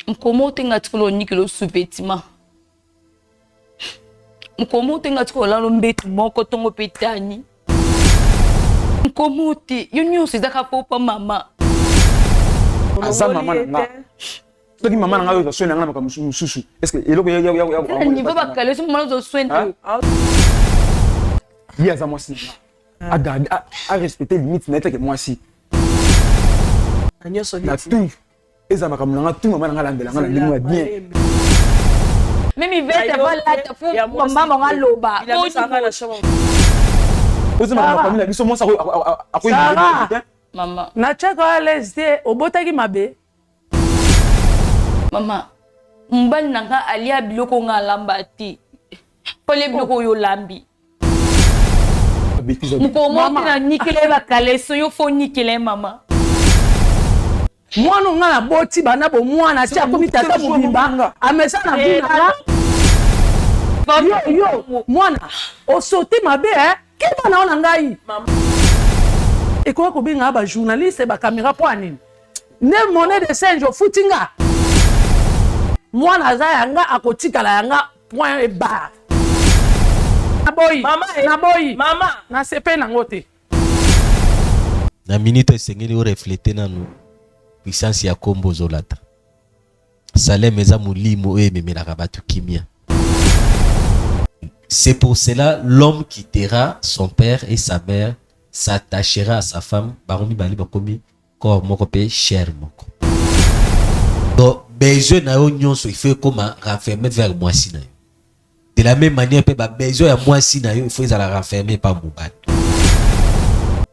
Mokolo moko te nga atikala onikela yo sous-vêtement. Mokolo moko te nga atikala olala mbetu moko ntongo mpe etani. Mokolo moko te yo nyonso eza kaka po pa mama. Aza mama na nga. Soki mama na nga oyo soin na nga na makambo mosusu, est-ce que eloko ya ya niveau ba kale so mama ozo soin te. Ye aza mwasi na nga. A garder a respecter limite na ye take mwasi. Na tout eza makambo na nga tout mama na nga alandela nga na ndenge ya bien. Meme Yvette va lata fu mama bango aloba. Oza makambo ya famille na biso mwasi akoyi. Mama. Natiaka yo à l'aise te obotaki mabe. Mama, mobali na nga alia biloko nga alamba te. Fallait biloko oyo olambi. Mokolo moko te na nikela ye bakaleso yo fo nikela ye mama. Mwana nga naboti banda bomwana ti akomi tata mobimba amesa na vie na nga. Yo yo mwana osote mabe eh keba na yo na ngai. Ekoya kobenga ba journaliste ba camera mpo ya nini? Nde monnaie de singe ofuti nga? Mwana aza ya nga akotikala ya nga point et barre. Naboyi, naboyi, nasepeli nango te. Na minute oyo esengeli o refleter nanu puissance ya kombo ozolata. Salem eza molimo oyo ememelaka bato kimia. C'est pour cela l'homme quittera son père et sa mère, s'attachera à sa femme, bango mibale bakomi corps moko pe chair moko. Donc besoin na yo nyonso il faut ekoma renfermer vers mwasi na yo. De la même manière pe ba besoin ya mwasi na yo il faut ezala renfermer pa mobali.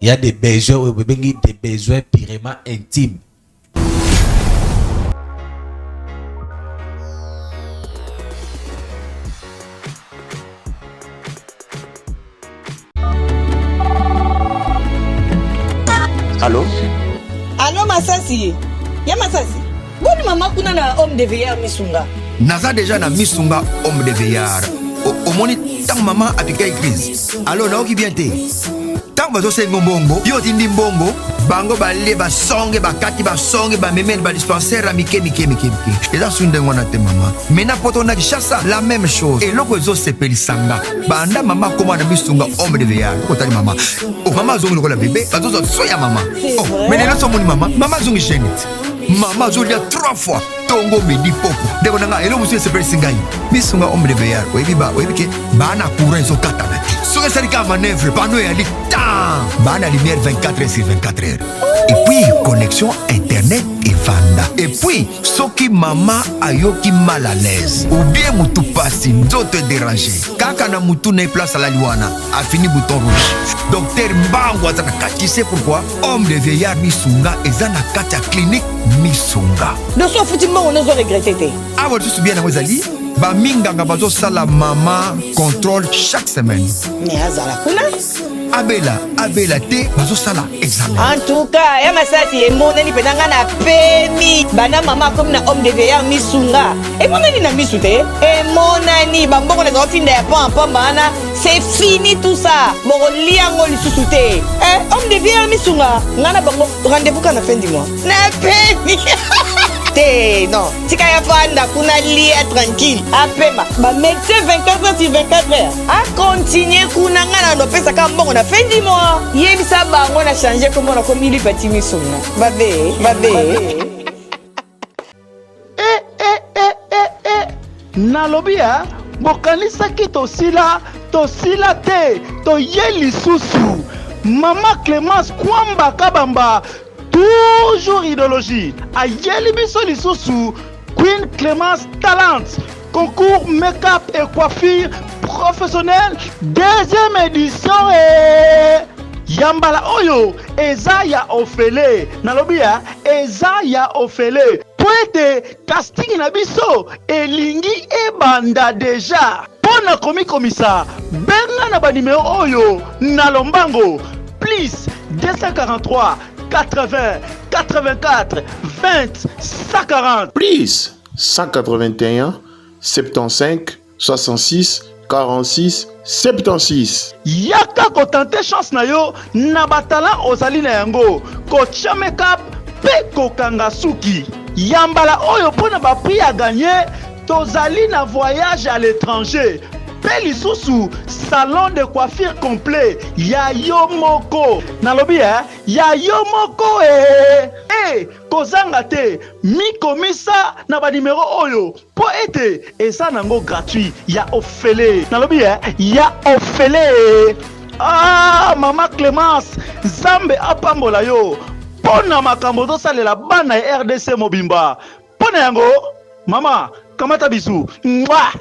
Il y a des besoins oyo babengi des besoins purement intimes. Allô? Allô Masasi? Ya Masasi? Boni mama kuna na homme de veillard Misunga. Naza deja na Misunga homme de veillard. Omoni ntango mama apikaki crise. Allo nayoki bien te. Ntango bazosenga mbongo, yo otindi mbongo, bango balie basonge bakati basonge bamemeli ba dispensaire ya mike mike mike mike. Eza su ndenge wana te mama. Mais na poto na Kinshasa la même chose. Eloko ezosepelisa nga banda mama akoma na Misunga homme de veillard. Otali mama. Oh, mama azongi lokola bebe, bazozwa soin ya mama. Oh, mais lelo somoni mama, mama azongi jeune. Mama azolia 3 fois tongo midi poko. Ndeko na nga eloko mosusu esepelisi ngai. Misunga homme de veillard, oyebi ba oyebi ke ba na courant ezokatana te. Soki esali kaka manœuvre, panneau eyali tan. Ba na lumière 24 heures sur 24 heures. Et puis connexion internet evanda. Et puis soki mama ayoki mal à l'aise ou bien mutu pasi nzoto edérange kaka na mutu na ye place alali wana afini bouton rouge. Docteur Mbangu aza na kati. Tu sais pourquoi? Homme de vieillard Misunga eza na kati ya clinique Misunga. Doso ofuti mbongo nozo regrette te. Awa lisusu bien yango ezali ba minganga bazosala mama contrôle chaque semaine. Mais azala kuna. Abela abela te bazosala examen. En tout cas, ya masasi emonani mpenza nga na pemi banda mama akomi na homme de vieillard Misunga. Emonani na misu te. Emonani ba mbongo naza kotinda ya pamba pamba wana. C'est fini tout ça. Bokolia yango lisusu te. Eh, homme de vie misunga. Nga na bango rendez-vous quand na fin du mois. Na pemi. Te non. Tika ya fanda kuna lia tranquille. Apema. Ba médecin 24 heures sur 24 heures. A continuer kuna nga na nopesa ka mbongo na fin du mois. Yebisa bango na changer kombo na komi lipati misunga. Babe, babe. Eh, eh, eh, eh, eh. Nalobi eh, bokanisaki tosila, tosila te, toye lisusu. Mama Clemence Kwamba Kabamba, toujours idéologie, ayeli biso lisusu Queen Clemence Talent, concours make-up et coiffure professionnel, deuxième édition et ya mbala oyo eza ya ofele nalobi ya eza ya ofele mpo ete casting na biso elingi ebanda deja. Mpo na komikomisa, benga na ba numero oyo na lombango, plus 243 80 84 20 140. Plus 181 75 66 46 76. Yaka ko tenter chance na yo na ba talent ozali na yango, kotia make-up mpe kokanga suki. Ya mbala oyo mpo na ba prix à gagner, tozali na voyage à l'étranger mpe lisusu salon de coiffure complet ya yo moko. Nalobi eh, ya yo moko eh. Eh, kozanga te, mikomisa na ba numero oyo mpo ete eza nango gratuit ya ofele. Nalobi eh, ya ofele. Ah, mama Clemence, Nzambe apambola yo mpo na makambo ozosalela bana ya RDC mobimba. Mpo na yango, mama, kamata bisu. Mwa!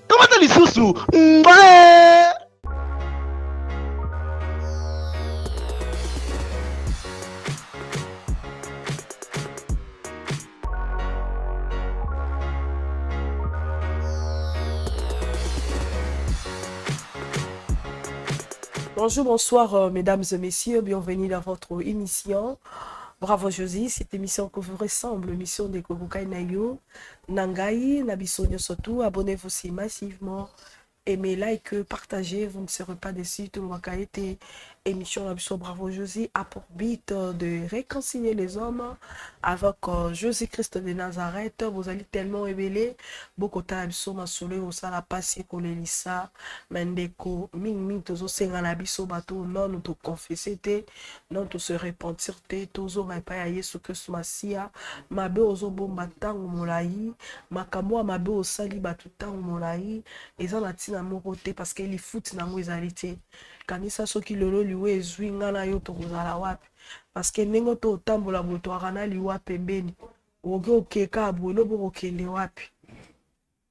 Kamata lisusu. Mwa! Bonjour, bonsoir, euh, mesdames et messieurs. Bienvenue dans votre émission. Bravo Josie, cette émission que vous ressemble, émission de Kokukai Nayo, Nangai, Nabisonio surtout. Abonnez-vous aussi massivement aimez, like, partagez, vous ne serez pas déçus. Tout le monde a été émission Nabiso Bravo Josie a pour but euh, de réconcilier les hommes avec euh, Jésus-Christ de Nazareth. Vous allez tellement ebele, bokota biso masolo osala pasi kolelisa mandeko mingi mingi tozosenga na biso bato nanu toconfesse te nanu tose repentir te tozonga epai ya Yesu Kristo Masiya. Mabe ozobomba ntango molai, makambo ya mabe osali bato ntango molai eza na ntina moko te parce que lifuti na yango ezali te. Kanisa soki lelo liwa ezwi nga na yo tokozala wapi? Parce que ndenge totambola boye toyaka na liwa pembeni. Okoki okeka boye lobi okokende wapi?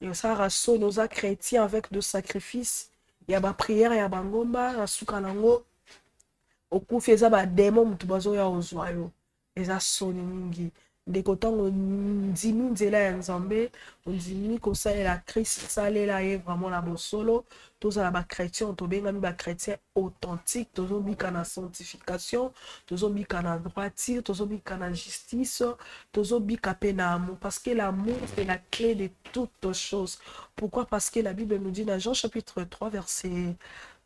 Esalaka soni oza chrétien avec de sacrifice ya ba prière ya bangomba na suka nango okufi eza ba demon moto bazoya kozwa yo. Eza soni mingi ndeko ntango ondimi nzela ya Nzambe, ondimi kosalela Christ, salela ye vraiment na bosolo. Tozala ba chrétien, tobengami ba chrétien authentique, tozobika na sanctification, tozobika na droiture, tozobika na justice, tozobika pe na amour, parce que l'amour c'est la clé de toutes choses. Pourquoi? Parce que la Bible nous dit dans Jean chapitre 3 verset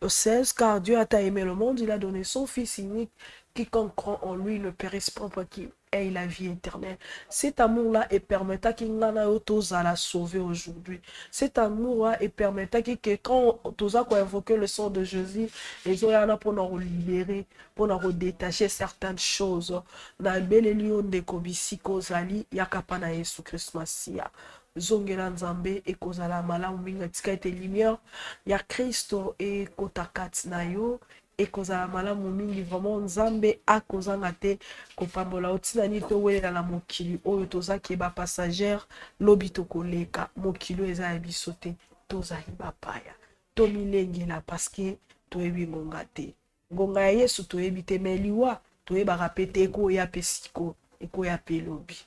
16, car Dieu a tant aimé le monde, il a donné son Fils unique, quiconque croit en lui ne périsse pas, pour qu'il ait la vie éternelle. Cet amour-là est permettant qu'il nga na yo tozala sauvé aujourd'hui. Cet amour-là est permettant que quand toza ko invoquer le sang de Jésus, ezoya na pona ko libérer, pona ko détacher certaines choses. Na beleli yo ndeko bisika ozali, yaka pa na Yesu Christ Masiya. Zongela Nzambe ekozala malamu mingi. Tika ete lumière ya Kristo ekota kati na yo, ekozala malamu mingi vraiment. Nzambe akozanga te kopambola yo. Ntina nini towelela na mokili oyo? Toza ke ba passagère, lobi tokoleka. Mokili oyo eza ya biso te, tozali bapaya. Tomilengela parce que toyebi ngonga te. Ngonga ya Yesu toyebi te, mais liwa toyebaka pe te, ekoya pe siko, ekoya pe lobi.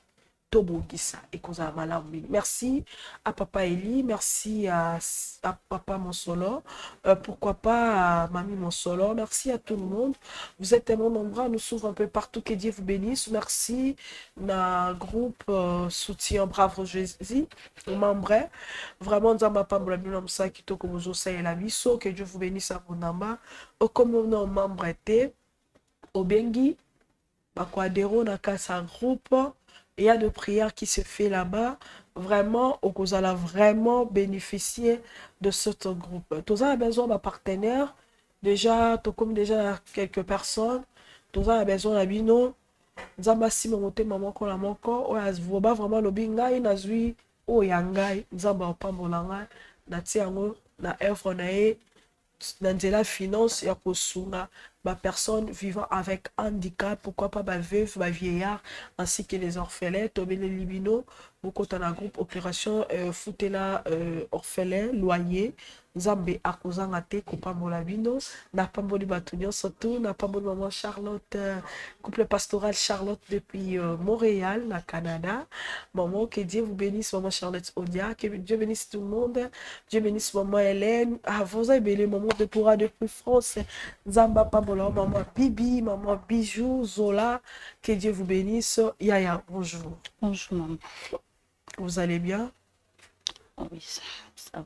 Tobongisa, ekozala malamu mingi. Merci à papa Eli, merci à papa Mosolo, pourquoi pas à mamie Mosolo, merci à tout le monde. Vous êtes tellement nombreux à nous suivre un peu partout, que Dieu vous bénisse. Merci na groupe soutien Bravo Jésus, membre. Vraiment Nzambe apambola bino na mosala kitoko bozosalela biso, que Dieu vous bénisse abondamment. Okomi na membre te, obengi bakoadero na kati ya groupe, il y a de prières qui se fait là-bas. Vraiment, okozala vraiment bénéficier de ce groupe. Toza na besoin ba partenaires. Déjà, tokomi déjà quelques personnes. Toza na besoin na bino. Nzambe asimba motema moko na moko. Oyo azoba vraiment lobi ngai nazwi oyo ya ngai. Nzambe apambola ngai. Natie yango na œuvre na ye, na nzela finance ya kosunga ba personnes vivant avec handicap, pourquoi pas ba veuves, ba vieillards ainsi que les orphelins. Tobeleli bino bokota na groupe opération futela orphelin loyer. Nzambe akozanga te kopambola bino. Napamboli bato nyonso tu, napamboli maman Charlotte, couple pastoral Charlotte depuis Montréal na Canada. Maman, que Dieu vous bénisse, maman Charlotte Odia, que Dieu bénisse tout le monde. Dieu bénisse maman Hélène. Ah, vous avez béni maman de Pourra depuis France. Nzamba pambola maman Bibi, maman Bijou, Zola, que Dieu vous bénisse. Yaya, bonjour. Bonjour maman. Vous allez bien? Oui, ça va.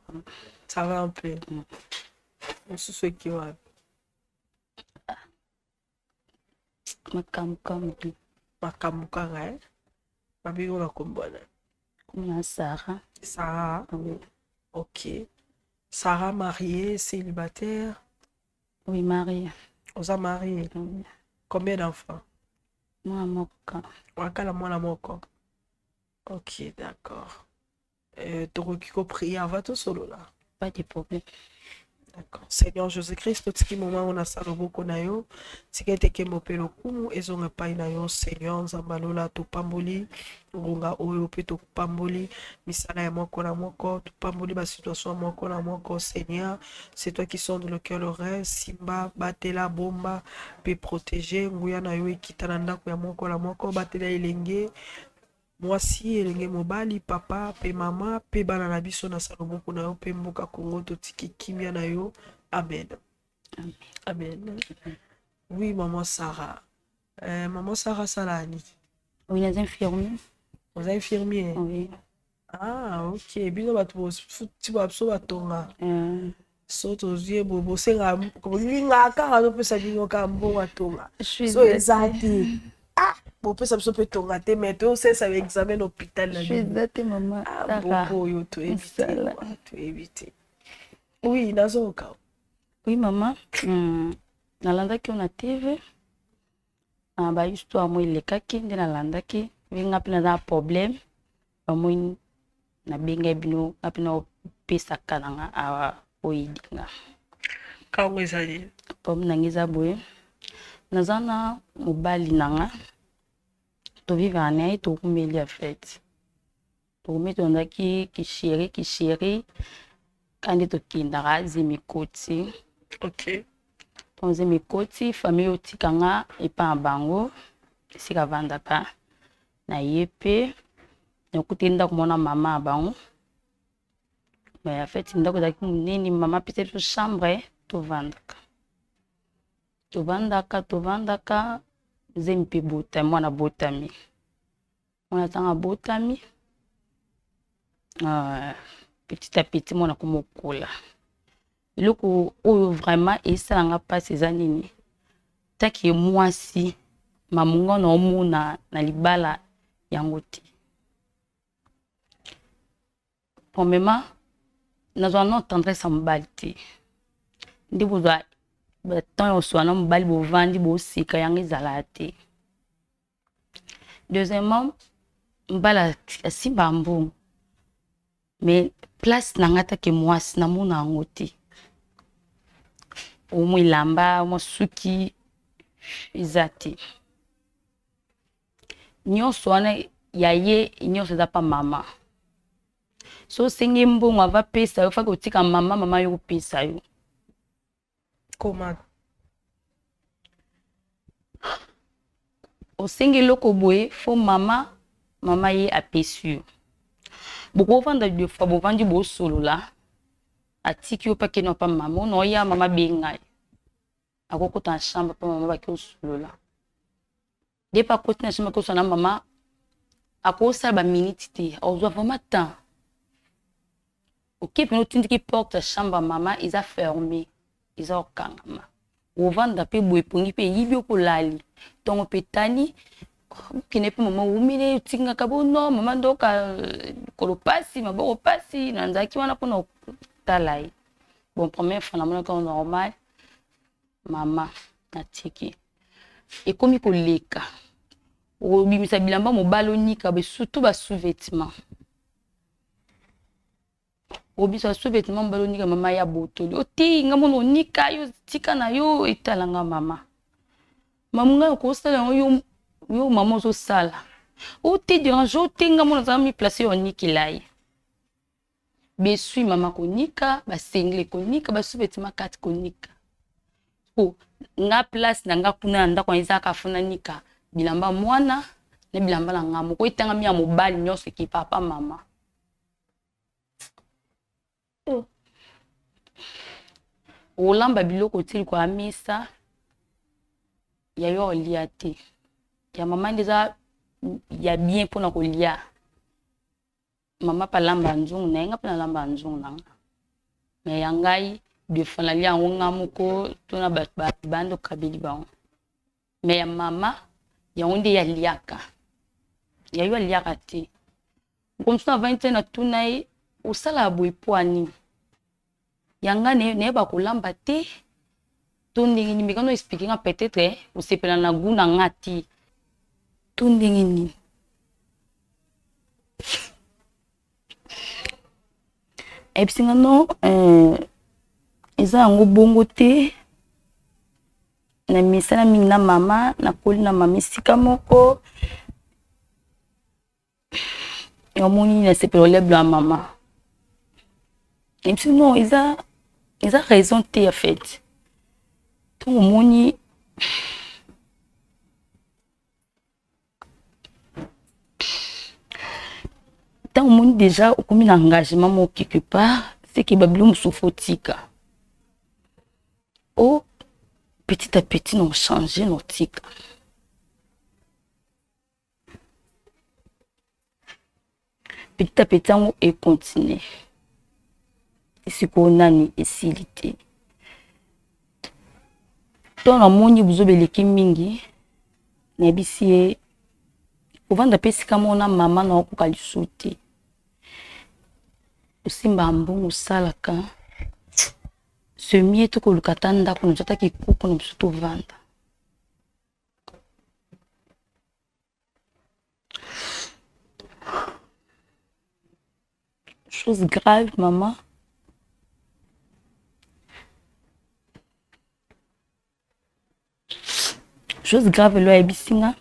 Ça va un peu. Mosusu eki wapi? Makambo kaka. Makambo kaka, eh? Babengi yo na kombo ya nani? Kombo na Sarah. Sarah. Oui. Ok. Sarah mariée, célibataire? Oui, mariée. Oza mariée? Oui. Combien d'enfants? Mwana moko. Wakala mwana moko. Ok, d'accord. Euh, tokoki koprier avant tosolola? Pas de problème. D'accord. Seigneur Jésus-Christ, totiki moma oyo na sa loboko na yo. Tika ete nkembo mpe lokumu ezonga epai na yo, Seigneur Nzambe ya lola. Topamboli ngonga oyo mpe topamboli misala ya moko na moko, topamboli ba situation ya moko na moko. Seigneur, c'est toi qui sonde le cœur l'oreille. Simba, batela, bomba mpe protéger. Nguya na yo ekita na ndako ya moko na moko, batela elenge Mwasi, elenge mobali, papa pe mama pe bana na biso na sa loboko na yo pe mboka Congo totiki kimia na yo. Amen. Amen. Oui, maman Sarah. Euh, maman Sarah sala nini? Oui, naza infirmier. Oza infirmier? Oui. Ah, ok. Bino bato bofuti ba biso batonga. Euh. So tozwi ye boye bosenga bolingaka kaka topesa bino kaka mbongo ya tonga. So eza te. Ah, bopesa biso mpe tonga te mais toyosalisa ba examen na hôpital na bino. te mama. Ah, mbongo oyo toyebi te. Toyebi te. Oui, nazoyoka. Oui, mama. Hmm. Nalandaki yo na TV. Ah, ba histoire mo elekaki nde nalandaki mpe nga mpe naza na problème bamoni nabengai bino nga mpe naopesaka na nga awa oyidi nga kango ezali problème na nga eza boye naza na mobali na nga tovivaka na ye tokumeli ya fete Tokomi tondaki kisheri kisheri kandi tokendaka zemi ekoti. Okay. Ntango zemi ekoti famille otika nga epa na bango esika avandaka na ye mpe nakuti ndako mona mama ya bango mais en fait ndako ezalaki monene mama apesa biso chambre tovandaka tovandaka tovandaka zemi mpe botami mwana botami mwana ntango abotami euh, petit à petit mwana akoma okola eloko oyo vraiment esala nga mpasi eza nini taki mwasi mamunga na omona na libala yango te premièrement nazwa no tendresse ya mobali te nde bozwa batemp ya koswana na mobali bovandi boseka yango ezalaka te Deuxièmement, mbala asimba mbongo mais place na nga take mwasi namona yango te omwa elamba omwa suki eza te nyonso wana ya ye nyonso eza pa mama so osengi mbongo ava pesa yo faki otika mama mama yo kopesa yo Comment? Osengi eloko boye fo mama mama ye apesi yo bokovanda deux fois bovandi bosolola atiki yo pake no pa mama ono oya mama benga ye akokota na chambre pa mama bake osolola depa akoti na chambre akosolola na mama akosala ba minute te akozwa vraiment temps Oke pena otindiki porte ya chambre ya mama eza ferme eza kokangama ovanda pe boye pongi pe eyibi okolali tongo pe etani okende pe mama owumeli otingaka bo no mama ndoka lokolo pasi maboko pasi na nzalaki wana mpona kotala ye bon première fois namonaki yango normal mama natiki ekomi koleka obimisa bilamba mobali onika surtout ba sous vêtement obisa sous vêtement mobali onika mama ya botoli oteyi nga mona onika yo tika na yo etala nga mama mama ngai okosala yango yo, yo mama ozosala ote dérange ote nga mona azala miplace yo onikela ye besui mama konika basengle konika basous vêtement kati konika po nga place na nga kuna na ndako eza kaka fo nanika bilamba mwana na bilamba na nga moko etangami ya mobali nyonso eke papa mama oh. Olamba biloko otie likolo ya mesa ya yo olia te ya mama nde eza ya bien mpona kolia Mama pe alamba nzungu na ye nga pe nalamba nzungu na nga mais ya ngai de fois nalia yango nga moko to na bato ba banda okabeli bango mais ya mama yango nde ye aliaka. Ya yo aliaka te. Mokolo mosusu navandi te, natuna ye: osalaka boye mpo ani? Ya nga nayeba kolamba te to ndenge nini? Meka no explique nga, peut-être osepela na goût na nga te to ndenge nini. Ayebisi nga non, eza yango bongo te, na misala mingi na mama, nakoli na mama esika moko, omoni nasepela kolia bilo ya mama. Ayebisi non, eza raison te. Ya fait, ntongo omoni ntango omoni déjà okomi na engagement moko quelque part, c'est que babilo mosusu faut tika o petit à petit na ochange na otika. Petit à petit yango econtinue, sikoyo nani esili te. To namoni bozoba eleki mingi, nayebisi ye kovanda mpe esika moko na mama na okoka lisusu te, osimba mbongo osalaka semie, tokoluka ata ndako na biso, ata kikuku na biso tovanda. Chose grave, mama, chose grave, elo ayebisi nga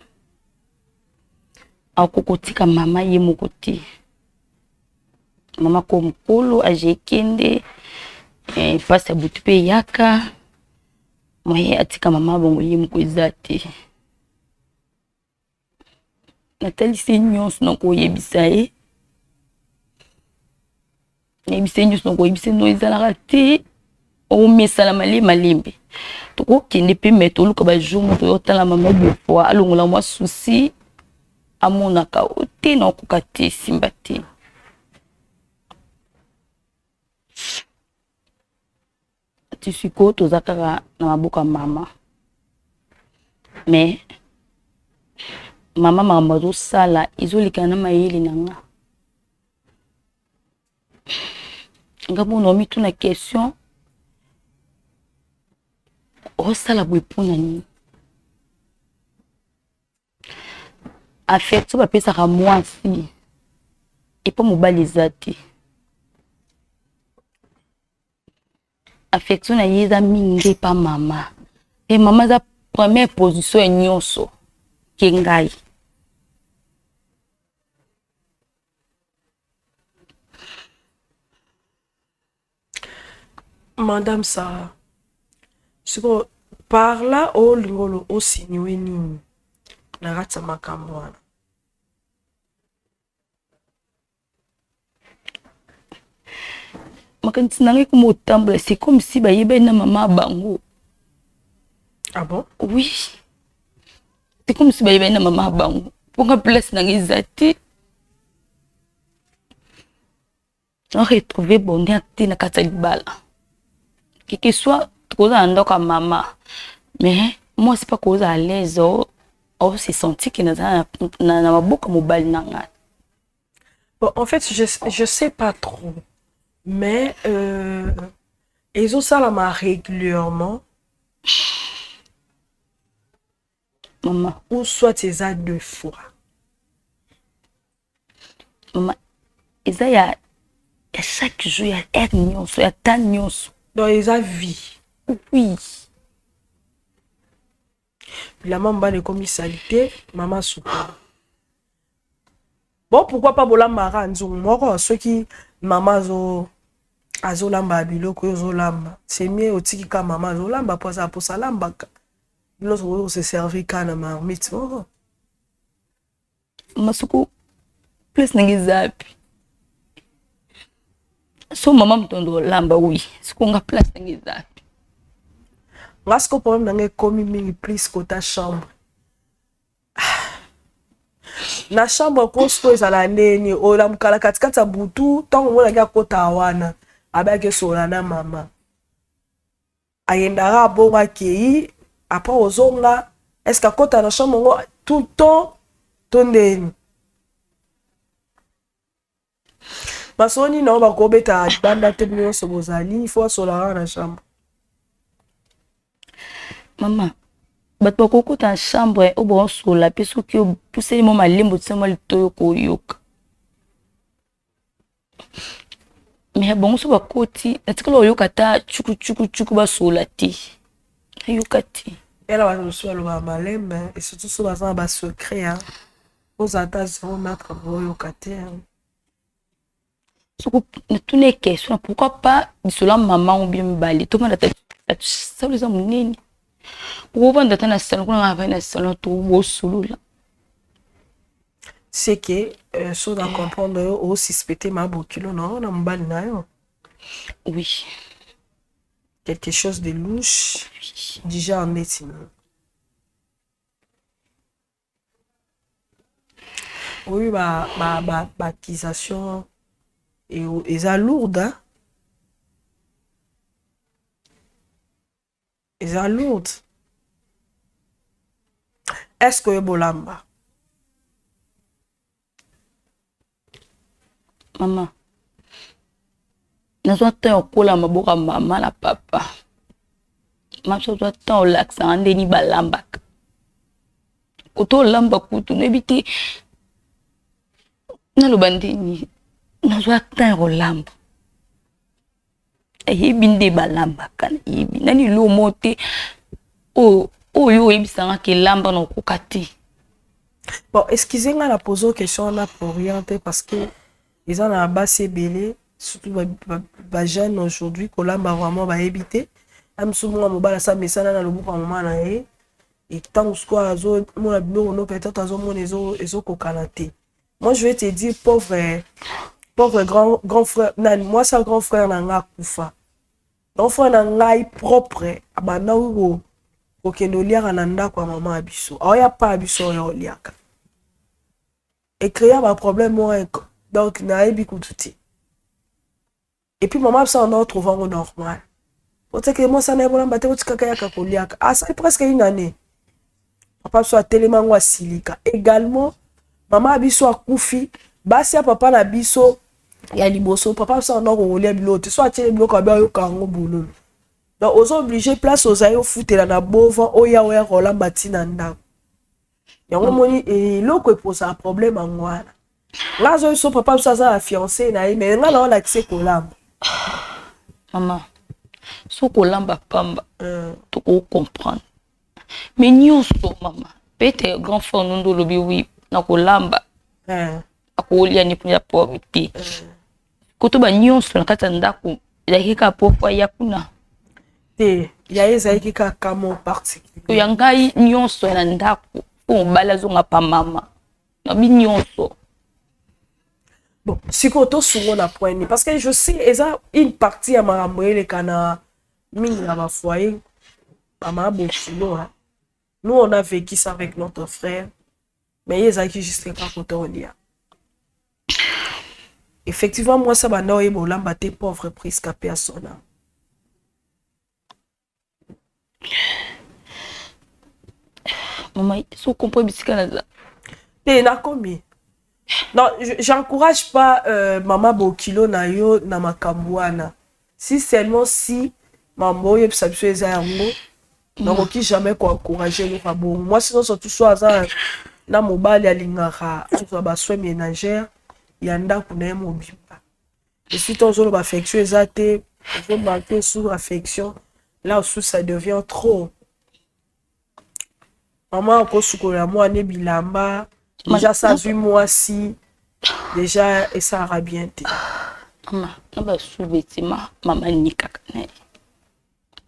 akokotika mama ye moko te. Mama ko mokolo aje ekende, mpasi ya butu mpe eyaka, moye atika mama bongo ye moko eza te. Natalisi nyonso na koyebisa ye, nayebisa ye nyonso na koyebisa no ezalaka te, omesala malembe malembe, tokokende mpe me toluka bajour moko toyotala mama deux fois, alongola mwa souci amonaka o te na okoka te, esimba te. Ti sikoyo toza kaka na maboko ya mama, mais mama makambo azosala ezolekana na mayele na nga. Nga mona omituna question: osala boye mpona nini? Affection bapesaka mwasi epo mobali eza te. Affection na ye eza mingi nde epa mama, e mama aza première position ya nyonso ke ngai. Madame Sarah, sikoyo par là olingi olo osinue nini na kati ya makambo wana? Makanisi na ngai ekoma otambola, c'est comme si bayebani na mama bango. Ah bon? Oui, c'est comme si bayebani na mama bango, mponga place na ngai eza te, na retrouve bonheur te na kati ya libala. Quelque soit tokozala na ndako ya mama, mais mwasi mpe akozala à l'aise, o se sentir ke naza na maboko ya mobali na ngai. Bon, en fait, je sais pas trop, mais ezosalama régulièrement Mama, ou soit eza deux fois? Mama, eza ya chaque jour, ya heure nyonso, ya temps nyonso. Donc eza vie? Oui. Bilamba mobali ekomi saleté, mama sukola. Bon, pourquoi pas bolambaka nzungu moko? Soki mama azo azolamba biloko oyo ozolamba, c'est mieux otiki ka mama azolamba, mpo aza mposa alambaka bino sokoki kose servir ka na marmite moko. Masuku place ndenge eza pi so mama motondo olamba, oui, siko nga place ndenge eza pi. Nga siko problème na nga ekomi mingi plus kota chambre. Na chambre ko siko ezala ndeni? Olamukala katikati ya butu, ntango omonaki akota wana, abaki esola na mama, ayendaka bongo, akei, après ozonga, est ce que akota na chambre yango tout le temps to ndeni? Masolo nini nango bakobeta libanda te bino nyonso bozali, il faut asola kaka na chambre. Mama, bato bakokota na chambre oyo baosola mpe soki opuseli mwa malembo tia mwa litoyi okoyoka. Mais bango so bakoti natikala oyoka ata cukucukucuku basola te, nayoka te. Ela bato mosusu balobaka malembe et surtout so baza na basecret, ozala ata 0 mètre boyoka te. Soko natuna question, pourquoi pas lisolo ya mama ngo bino mibale tomanda salo eza monene, okovanda ata na salon kuna, nga na salon tobosolola. C'est que so na comprendre yo, osuspecte ma bokilo na yo na mobali na yo. Oui. Quelque chose de louche. Oui. Du genre neti nini? Oui, ba ba ba ba accusation eza lourde, hein? Eza lourde. Est-ce que oyebolamba? Mama, nazwa temps ya kokola maboko ya mama na papa. Mama biso azwa temps olakisanga ndeni balambaka. Koto olamba kutu nayebi te naloba ndeni. Nazwa temps ya kolamba, nayebi nde balambaka, nayebi nani eloko moko te oyo oyo oyebisanga ke elamba na okoka te. Bon, excusez nga na pose question wana pour rien te, parce que eza na basi ebele, surtout bajeune aujourd'hui, kolamba vraiment bayebi te. Ya mosusu monga mobali asa mesana na loboko ya mama na ye, ntango sikoyo azomona biloko no, peut-être azomona ezokokana te. Moi, je vais te dire, pauvre pauvre grand, grand frère nani, mwasi ya grand frère na nga akufa. Grand frère na ngai propre abanda kokende oliaka na ndako ya mama ya biso, aoya pa ya biso oyo oliaka, ecréa baproblème moko, donc nayebi kutu te. Et puis mama biso anda otrouve yango normal, oteke mwasi ana yebolamba te, otikaka yaka koliaka. Asali presque une année, papa biso atelema yango, asilika également. Mama ya biso akufi, basi ya papa na biso ya liboso, papa biso anda kokolia biloko te, so atieli biloko abi ayoka yango bololo. Donc oza obligé, place ozali ofutela na bovan, oya oya kolamba ntina ndako yango. Omoni eloko eposaka problème yango wana. Nga azoyi so papa biso aza na fiancé na ye, mais nga na olakise kolamba. Mama, so kolamba pamba, tokocomprendre, mais nyonso mama, peut-être grand frère no nde olobi wi na kolamba, akolia ni kuna pauvre te. Koto banyonso na kati ya ndako ezalaki kaka po aya kuna? Te, ya ye ezalaki kaka mo particulier. Ya ngai nyonso na ndako mpo mobali azonga pa mama nabi nyonso. Bon, sikoyo tosungo na point nini? Parce que je sais eza une partie ya makambo eleka na mingi na bafoyer bamama bokilo. Nous, on a vécu ça avec notre frère, mais ye ezalaki juste kaka kota olia. Effectivement, mwasi abanda oyeba olamba te, pauvre Priska mpe asona. Mama, so comprend bisika naza. Te, nakomi. Non, j'encourage pas mama bokilo na yo na makambo wana. Si seulement si mambo oyebisa biso eza yango, nakoki jamais koencourage eloko ya bongo. Mwasi nyonso tu so aza na mobali, alingaka azwa basoin ménagère ya ndako na ye mobimba. Et si ozoloba affection eza te, ozomanque sur affection, là aussi ça devient trop. Mama akosukola mwana bilamba déjà, sa azwi mwasi déjà, esalaka bien te. Mama, na basous-vêtement mama anikaka na ye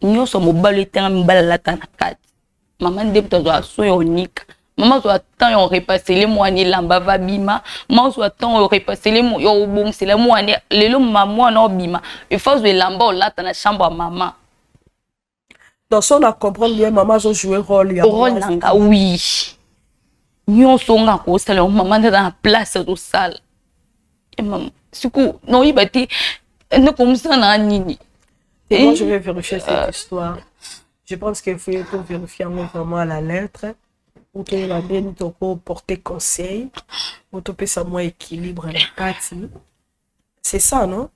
nyonso, mobali etanga, mibali alata na kati, mama nde moto azwaka so ya onika. Mama azwa temps ya orepasele mwana elamba va bima, mama azwa temps ya orepasele, ya obongisela mwana. Lelo mama mwana obima, ifo azwa elamba olata na chambre ya mama. Donc so na comprendre bien, mama azojouer rôle ya rôle na nga, oui. Nyonso nga kosala yango, mama nde aza na place azosala. E mama, siku naoyeba te ndeko mosala na nini. Et moi, je vais vérifier cette histoire. Je pense qu'il faut tout vérifier vraiment à la lettre. Pour que la bien toko porter conseil. Pour topesa mwa équilibre na kati. C'est ça, non?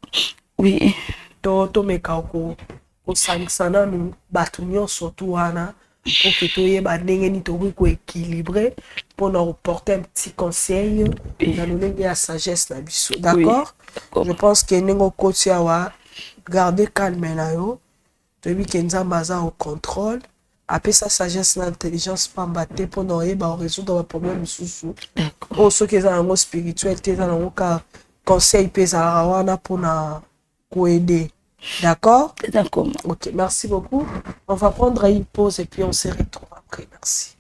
Oui. To tomeka ko kosangisa nanu bato nyonso tu wana pour que toyeba ndenge nini tokoki koéquilibre mpona koporter un petit conseil na lolenge ya sagesse na biso. D'accord? D'accord. Je pense que ndenge okoti awa, garde calme na yo. Toyebi ke Nzambe aza au contrôle, apesa sagesse na intelligence pamba te mpona oyeba korésoudre baproblème mosusu oyo soki eza nango spirituel te, eza nango ka conseil mpe ezalaka wana mpona koaider. D'accord? D'accord. Ok, merci beaucoup. On va prendre une pause et puis on se retrouve après. Merci.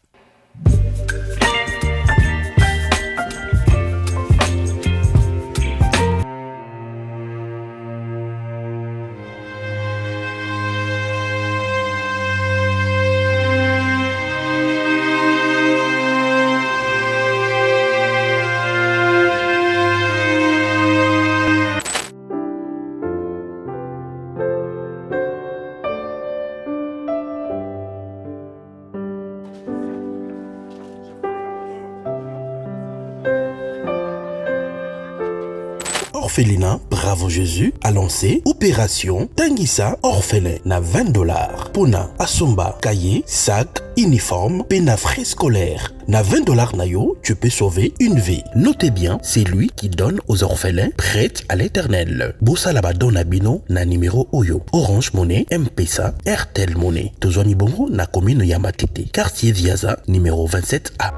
Orphelinat Bravo Jésus a lancé Opération Tangisa Orphelin na 20 dollars. Pona Asomba, cahier, sac, uniforme, pena frais scolaire. Na 20 dollars na yo, tu peux sauver une vie. Notez bien, c'est lui qui donne aux orphelins prête à l'éternel. Bosala ba don na bino na numéro oyo. Orange Money, M-Pesa, Airtel Money. Tozwami bongo na commune ya Matete, quartier Viaza, numéro 27A.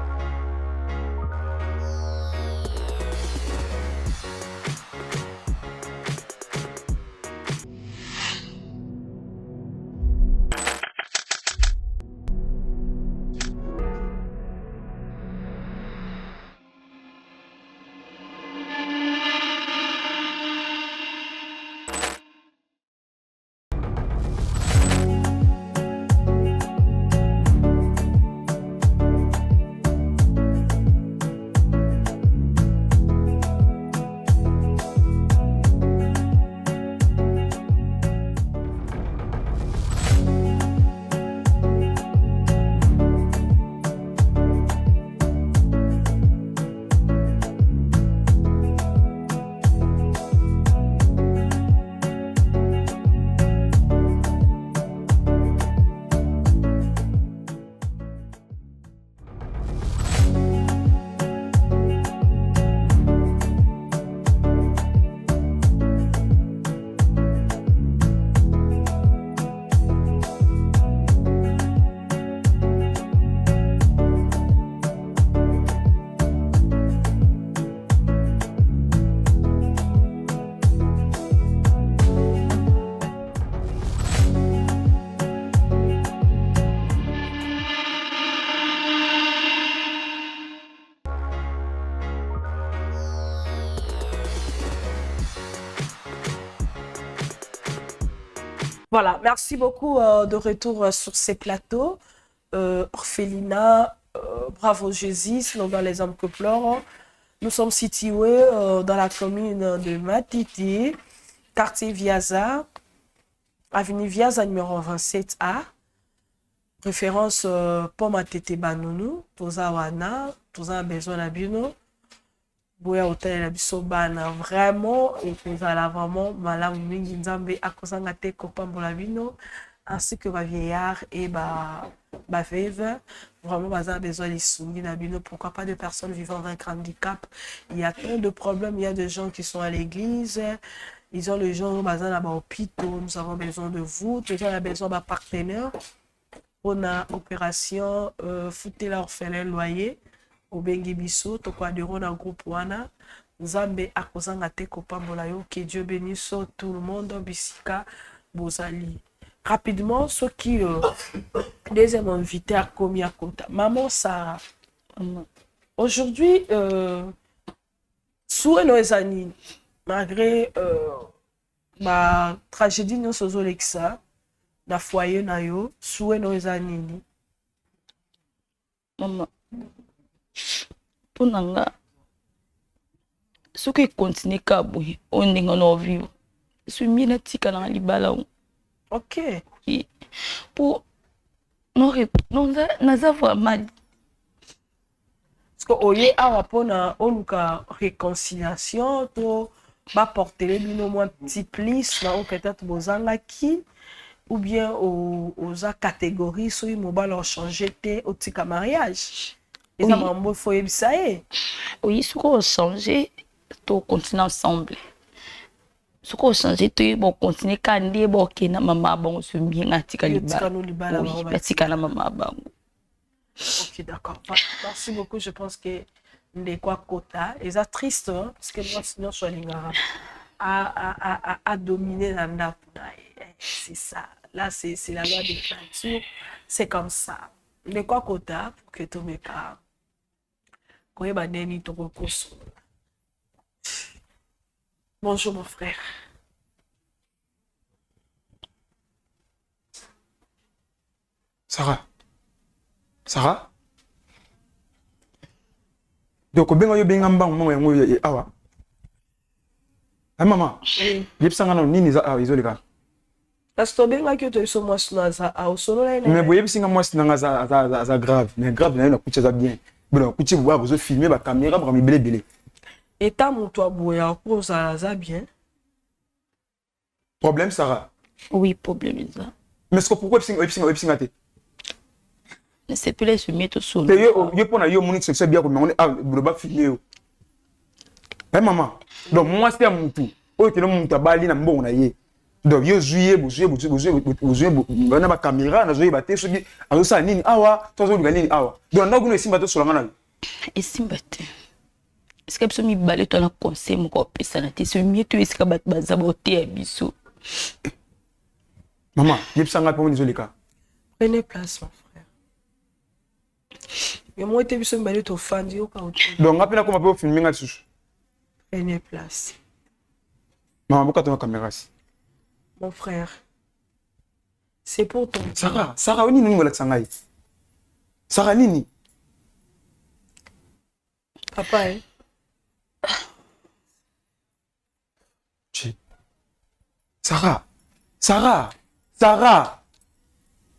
Voilà, merci beaucoup de retour sur ces plateaux. Orphelinat, bravo Jésus, slogan les hommes que pleurent. Nous sommes situés dans la commune de Matete, quartier Viaza, avenue Viaza numéro 27A. Référence pour Matete Banunu, Toza wana, Toza besoin na bino. Boya kotalela biso bana vraiment ekozala vraiment malamu mingi. Nzambe akozanga te kopambola bino ainsi que bavieillard et baveuve. Vraiment baza besoin lisungi na bino. Pourquoi pas de personnes vivant avec handicap? Il y a tant de problèmes, il y a des gens qui sont à l'église, ils ont les gens baza na bahôpitaux. Nous avons besoin de vous. Toza na besoin bapartenaire mpona opération futela orphelin loyer. Obengi biso, tokoadhérer na groupe wana. Nzambe akozanga te kopambola yo. Que Dieu bénisse tout le monde bisika bozali. Rapidement, soki deuxième invité akomi akota. Maman Sarah, aujourd'hui souhait no eza nini malgré batragédie nyonso ozolekisa na foyer na yo? Souhait no eza nini? Mama, mpo na nga, soki econtinuer kaka boye oyo ndenge na ovivre, soki mie natika nanga libala o. Po naza vraiment Parce que oye awa mpona oluka réconciliation to Baportele bino mwa petit plus na oyo peut-être bozangaki ou bien oza catégorie soki mobali ochange te otika mariage eza makambo il faut oyebisa ye. Oui, soki ochange tocontinue ensemble, soki ochange te bocontinue kaka nde bokenda mama bango somienga atika libala batika na mama bango. Ok, d'accord. Merci beaucoup. Je pense que ndeko akota eza triste hein, parce que mwasi nyonso alingaka adomine na ndako na ye. C'est ça, là c'est la loi des nature, c'est comme ça. Ndeko akota pour que tomeka koyeba ndeni tokokosolola. Bonjour mon frère. Sarah. Sarah. Donc obenga yo benga mbangu mbangu yango eh, awa. Ah maman. Oui. Yebisa nga nanu nini eza awa ezoleka. Kasi tobengaki yo toyebiso mwasi no aza awa osolola ye na Mais boyebisi nga mwasi na nga aza aza aza grave. Mais grave na ye nakuti aza bien. Bino nakuti boya bozo filmer ba caméra makambo ebele ebele. Eta moto aboya akozala aza bien. Problème Sarah? Oui, problème eza. Mais ce que pourquoi oyebisi oyebisi oyebisi nga te? Nasepeli esumi tosolo. Te yo yo pona yo omoni solution biya komema ngo ah loba filme yo. Eh maman, donc mwasi ya mutu oyo kino mutu abali na mbongo na ye. Donc yo zui ye bozui bozui bozui bozui na ba caméra nazoyeba te soki azosala nini awa to azoluka nini awa. Donc ndako kuna esimba tosola nga na yo. Esimba te. Esika biso mibale to na conseil moko opesana te, c'est mieux to esika bato baza baoteya biso. Mama, yebisa ngai mpo ezoleka. Prenez place mon frère. Yo moko te biso mibale tofandi yoka ote. Donc ngai mpe nakoma mpe ofilme ngai lisusu. Prenez place. Mama, bokata na caméra si. Mon frère, c'est pour ton bien. Sarah, Sarah, nini nini olakisa ngai? Sarah nini? Papa, eh? Sarah, Sarah, Sarah.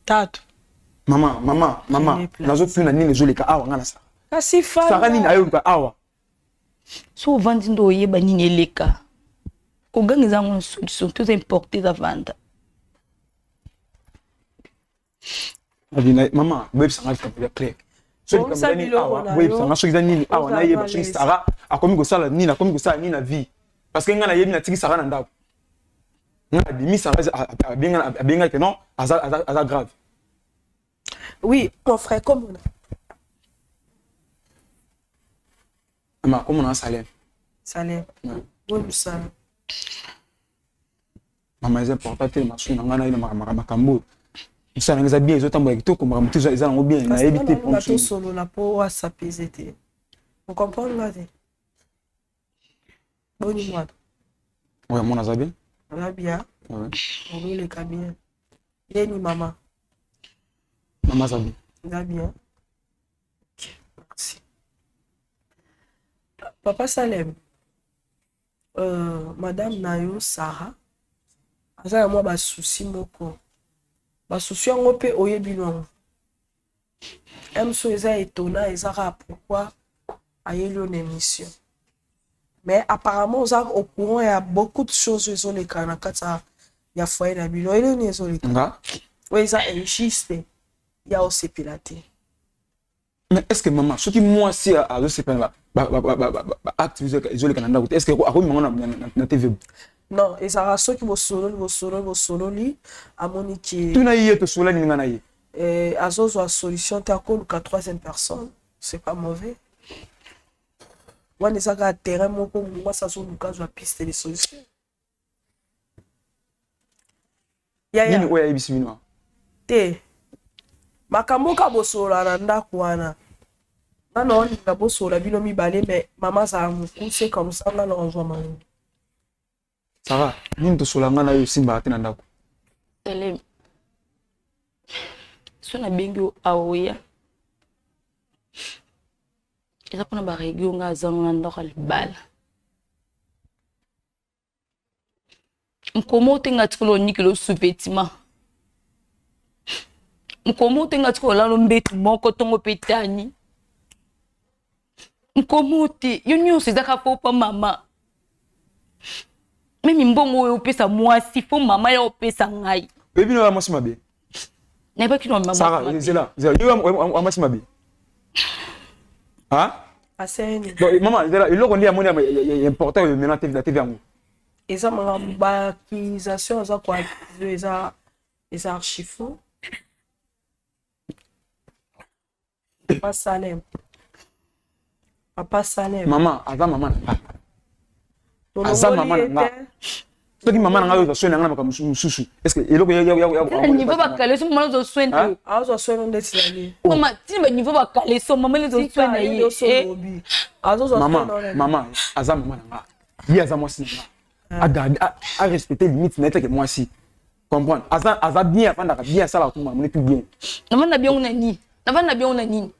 Tatu. Mama, mama, mama, nazotuna nini ezoleka awa nga na Sarah. Kasi fanda. Sarah nini ayoluka awa? So ovandi nde oyeba nini eleka. Koganga eza ngo solution, toza importe eza vanda. Mama, boyebisa nga likambo ya clair. Soki likambo eza nini awa, boyebisa nga soki eza nini awa nayeba soki Sarah akomi kosala nini, akomi kosala nini na vie. Parce que nga nayebi natiki Sarah na ndako. Nga nabimi Sarah abenga que non, aza, aza, aza grave. Oui, mon frère, comme on a. Mama, comme on a Salem. Salem. Ouais. Oui, Salem. Mama eza important te masumu na ngai naye na makambo oyo mosala nanga eza bien ezotambola kitoko makambo te eza nango bien nayebi te tosolola mpo asapese te ocomprendre nga te boni mwana oyo mwana aza bien aza bien ololeka bien yeni mama mama aza bien aza bien merci papa Salem. Euh, madame na yo Sarah aza na mwa basusi moko, basusi yango mpe oyebi nango mso eza etona eza kaka pourquoi ayeli yo na émission, mais apparemment oza au courant ya beaucoup de choses ezoleka na kati ya foyer na bino. Eleni ezoleka oyo eza injuste ya osepela te. Mais est ce que mama soki mwasi azosepela baacte ezoleka na ndako te, est ce que akomi mango na tv? Non, ezalaka soki bosololi bosololi bosololi amoni ke tuna ye tosololi ninga na ye eh, azozwa solution te, akoluka troisième personne, c'est pas mauvais. Wana eza kaka terrain moko mwasi azoluka azwa piste de solution. Yaya. Nini oyo ayebisi bino? Te. Makambo ka bosolola na ndako wana. Nga na olinga bosolola bino mibale mais mama azala mokuse comme ça nga na ozwa mango. Sarah, nini tosolola nga na yo esimbaka te na ndako? Salem. So nabengi yo awa oya. Eza mpona ba regio nga azango na ndako ya libala. Mokolo moko te nga tikolo onikela sous-vêtement. Mokolo moko te nga tikolo olala mbetu moko ntongo mpe tani. Mokolo moko te yo nyonso eza kaka po pa mama. Meme mbongo oyo opesa mwasi fo mama ya opesa ngai. Oyebi no ya mwasi mabe. Nayebaki no mama. Sara, zela, zela. Yo ya mwasi mabe. Hein? Aseni. Bon, maman, zela, eloko nde ya moni ya important oyo mena na TV yango. Eza makambo ba accusation aza ko accuse eza eza archi faux. Papa Salem. Papa Salem. Maman, aza maman na nga. Aza maman na nga. Soki maman na nga oyo soin na nga na makambo mosusu. Est-ce que eloko ya ya ya niveau ba kaleso maman ozo soin na yo. Azo soin ndeti na ye. Maman, ti ba niveau ba kaleso maman ozo soin na ye. Azo soin na Maman, aza maman na nga. Ye aza mwasi na nga. A garder a respecter limite na ye teke mwasi. Comprendre? Aza aza bien afandaka bien asalaka tout makambo tout bien. Navanda bien na nini? Navanda bien na nini?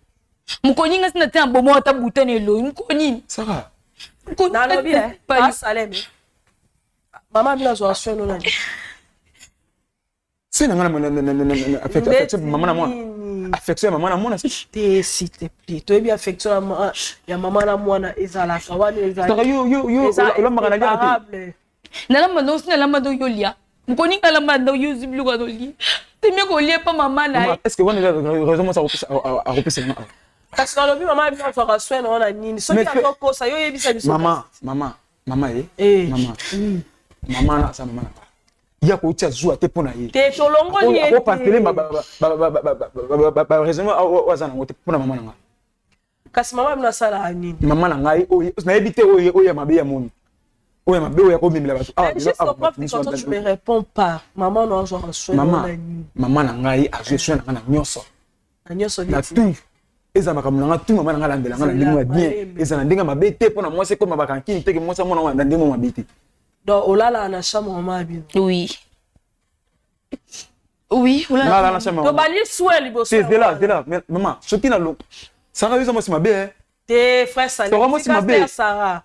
Mokoni nga sina tina bomo ata buta na elongi mokoni. Sara. Nalobi eh, pa Salem. Mama bino azwa soin no nani? Soin na nga na affection mama na mwana. Affection ya mama na mwana te s'il te plaît. Toyebi affection ya mama na mwana ezalaka wana ezali. Sara yo yo yo olambaka na lia te. Nalamba ndongo si nalamba ndongo yo lia. Mokoni nga lamba ndongo yo ozwi biloko ya kolia. Temi kolia epa mama na ye. Est-ce que wana eza raison mwasi akopesa nga awa? Kasi nalobi mama bino azwaka soin na wana nini? Soki azokosa yo oyebisa biso. Mama, mama, mama ye. Mama. Mama na aza mama na nga. Ye akotia zuwa te mpo na ye. Te tolongoli ye. Akopantele ba raisonnement oyo aza nango te mpo na mama na nga. Kasi mama bino asalaka nini? Mama na ngai oyo nayebi te oyo oyo ya mabe ya moni. Oyo ya mabe oyo akomemela bato. Ah, quand tu me réponds pas, maman na azwaka soin na nini? Mama na ngai azwi soin na ngai na nyonso. Na nyonso na tout. Eza makambo na ngai tout mama na ngai alandela ngai na ndenge ya bien. Eza na ndenge mabe te mpo na mwasi ekoma bakankini te ke mwasi amona na ndenge mabe te. Donc olala na chambre mama bino. Oui. Oui, olala na chambre. Tobandi soin liboso. Te zela zela maman soki na lo Sarah yo mwasi mabe hein. Te frère Salim. Sarah mwasi mabe. Sarah.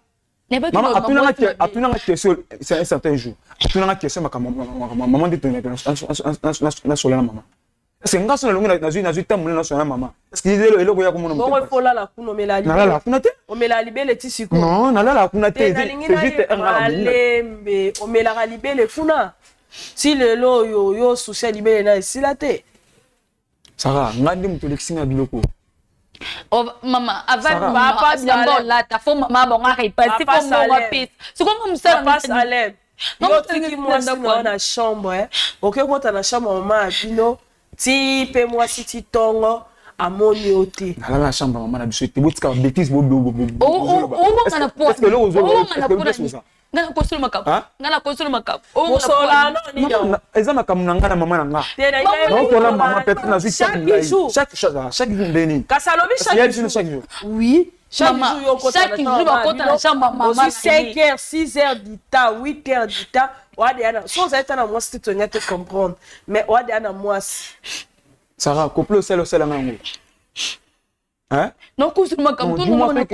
Maman atunanga atunanga question c'est un certain jour. Atunanga question makambo maman nde na sola na maman. Est-ce que nga so nalongi nazwi nazwi ntango monene nasola na mama est-ce que eloko ya komona bongo ifo olala kuna omela nalala kuna te omela libele ti sikoyo non nalala kuna te c'est juste malembe omelaka libele kuna ti lelo oyo yo susi ya libele na esila te Sara nga nde moto olekisi nga biloko Oh, mama avant papa bilamba olata fo mama bango arepasi fo mbongo apesa sikoyo nga mosala Salem yo otiki mwasi na yo na chambre oke kota na chambre mama ya bino ti mpe mwasi ti ntongo amoni yo te nalala na chambre mama na biso te botika ba bêtise obonga na po nga nakosolo makambo nga nakosolo makambo eza makambo na nga na mama na nga naokola mama peut-être nazwi chaque jour chaque jour nde nini kasi alobi chaque jour oui chaque jour chaque jour bakota na chambre mama 5 heures 6 heures du temps 8 heures du temps oadeya na so ozali ta na mwasi te tolinga te comprendre mais oadeya na mwasi Sarah couple osala osala nga yango nakosi makambo nandima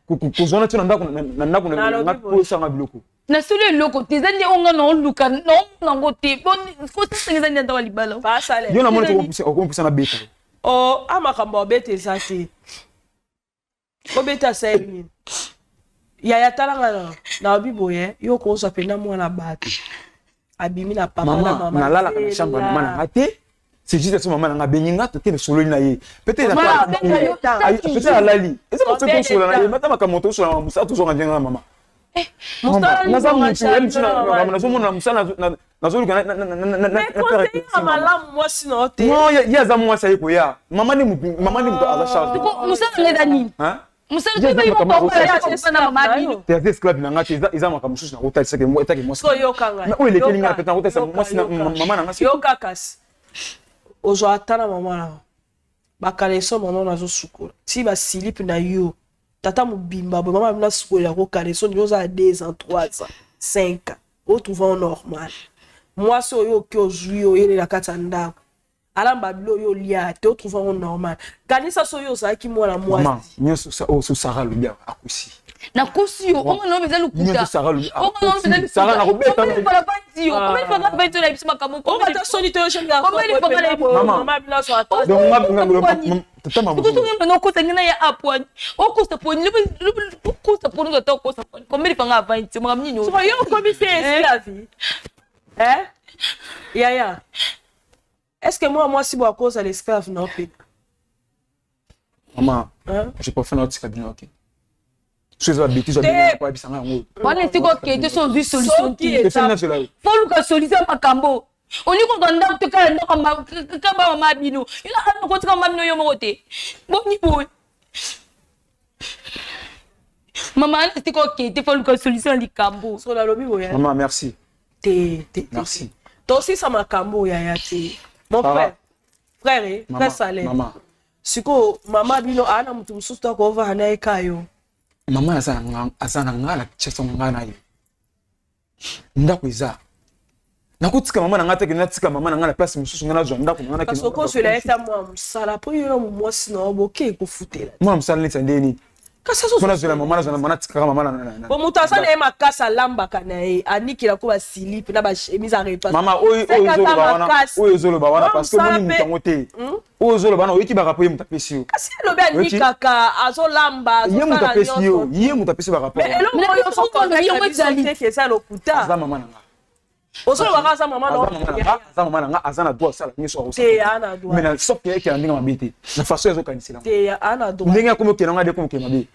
kozwana ti na ndako na ndako na posanga biloko nasoli eloko te eza nde onga naoluka naomona yango te kosasanga eza nde ata wa libala yo namoni okomopesa na beta o a makambo abeta eza te obeta asali nini yaya talanga na naobi boye yo okozwa mpena mwana bato abimi na papa na mama nalalaka na chambre ya mama na nga te c'est juste so mama na nga abengi nga toke tosololi na ye peut-être alali eza moto tosola na ye mata makambo tosola na mosala tozwaka ndenge na mama naza mutu ye mosu nazomona mosala nazoluka malamu mwasi na yo te non ye aza mwasi aye koya mama nde mutu mama nde mutu aza charge mosala nga eza nini te aza esclave na nga te eza makambo mosusu nakotalisaka etake mwasi oyo elekeli nga pete nakotalisa mwasi mama na nga yoka kasi ozwa ata na mama na bakaleso mama nazosukola ti basilipe na yo tata mobimba boye mama nasukolela ko kaleso ndenge oza ya 2 ans 3 ans 5 ans otrouve yango normal mwasi oyo oke ozwi oyele na kati ya ndako alamba bilo oyo olia te otrouve yango normal kanisa soki ozalaki mwana mwasi nyonso oyo so sara alobi akosi nakosi yo omona oyo eza lokuta ata soni te yo mama. Soki okosa ngai na ya apwani okosa poni okosa poni ata okosa poni combien de fois ngai avandi te makambo nini Sikoyo yo okomi se esclave eh yaya est-ce que moi mwasi bo akozala esclave na mpe Maman, je préfère naotika bino ok. Soki eza babétise oyebisa nga yango. Wana esika okende so ozwi solution te. Foluka solution ya makambo. Olingi kozwa ndako te kaka ndako kaka mama bino. Yo na kotika mama bino yo moko te. Boni boye. Mama wana esika okende foluka solution ya likambo. So nalobi boye. Maman, merci. Te te. Merci. Tosisa makambo yaya te. Mon frère. Frère, eh, frère Saleh. Maman. Sikoyo mama bino aa na moto mosusu to akovanda na ye ka yo. Mama aza na nga aza na nga na Kinshasa nga na ye. Ndako eza. Nakotika mama na nga te ke natika mama na nga na place mosusu nga nazwa ndako na nga nakende. Kasi okozwela ye ta mwa mosala mpo yo na mwasi na yo boke ekofutela. Mwana mosala neti ya ndenge nini? Kasi azo Mpo nazwela mama nazwa na mama natikaka mama na na. Po moto aza na ye makasi alambaka na ye anikela ko ba silipe na ba chemise a repasse. Mama oyo oyo ozoloba wana oyo ozoloba wana parce que omoni moto yango te. Oyo ozoloba wana oyoki ba rapport ye moto apesi yo. Kasi alobi anikaka azolamba Ye moto apesi yo ye moto apesi ba rapport. Mais eloko oyo ozo te ke eza lokuta. Aza mama na nga. Ozoloba kaka aza mama na aza mama na nga aza na droit asala nyonso akosala mais na sauf que ekela ndenge mabe te na façon azokanisela te ana droit ndenge akomi okela nga de komi okela mabe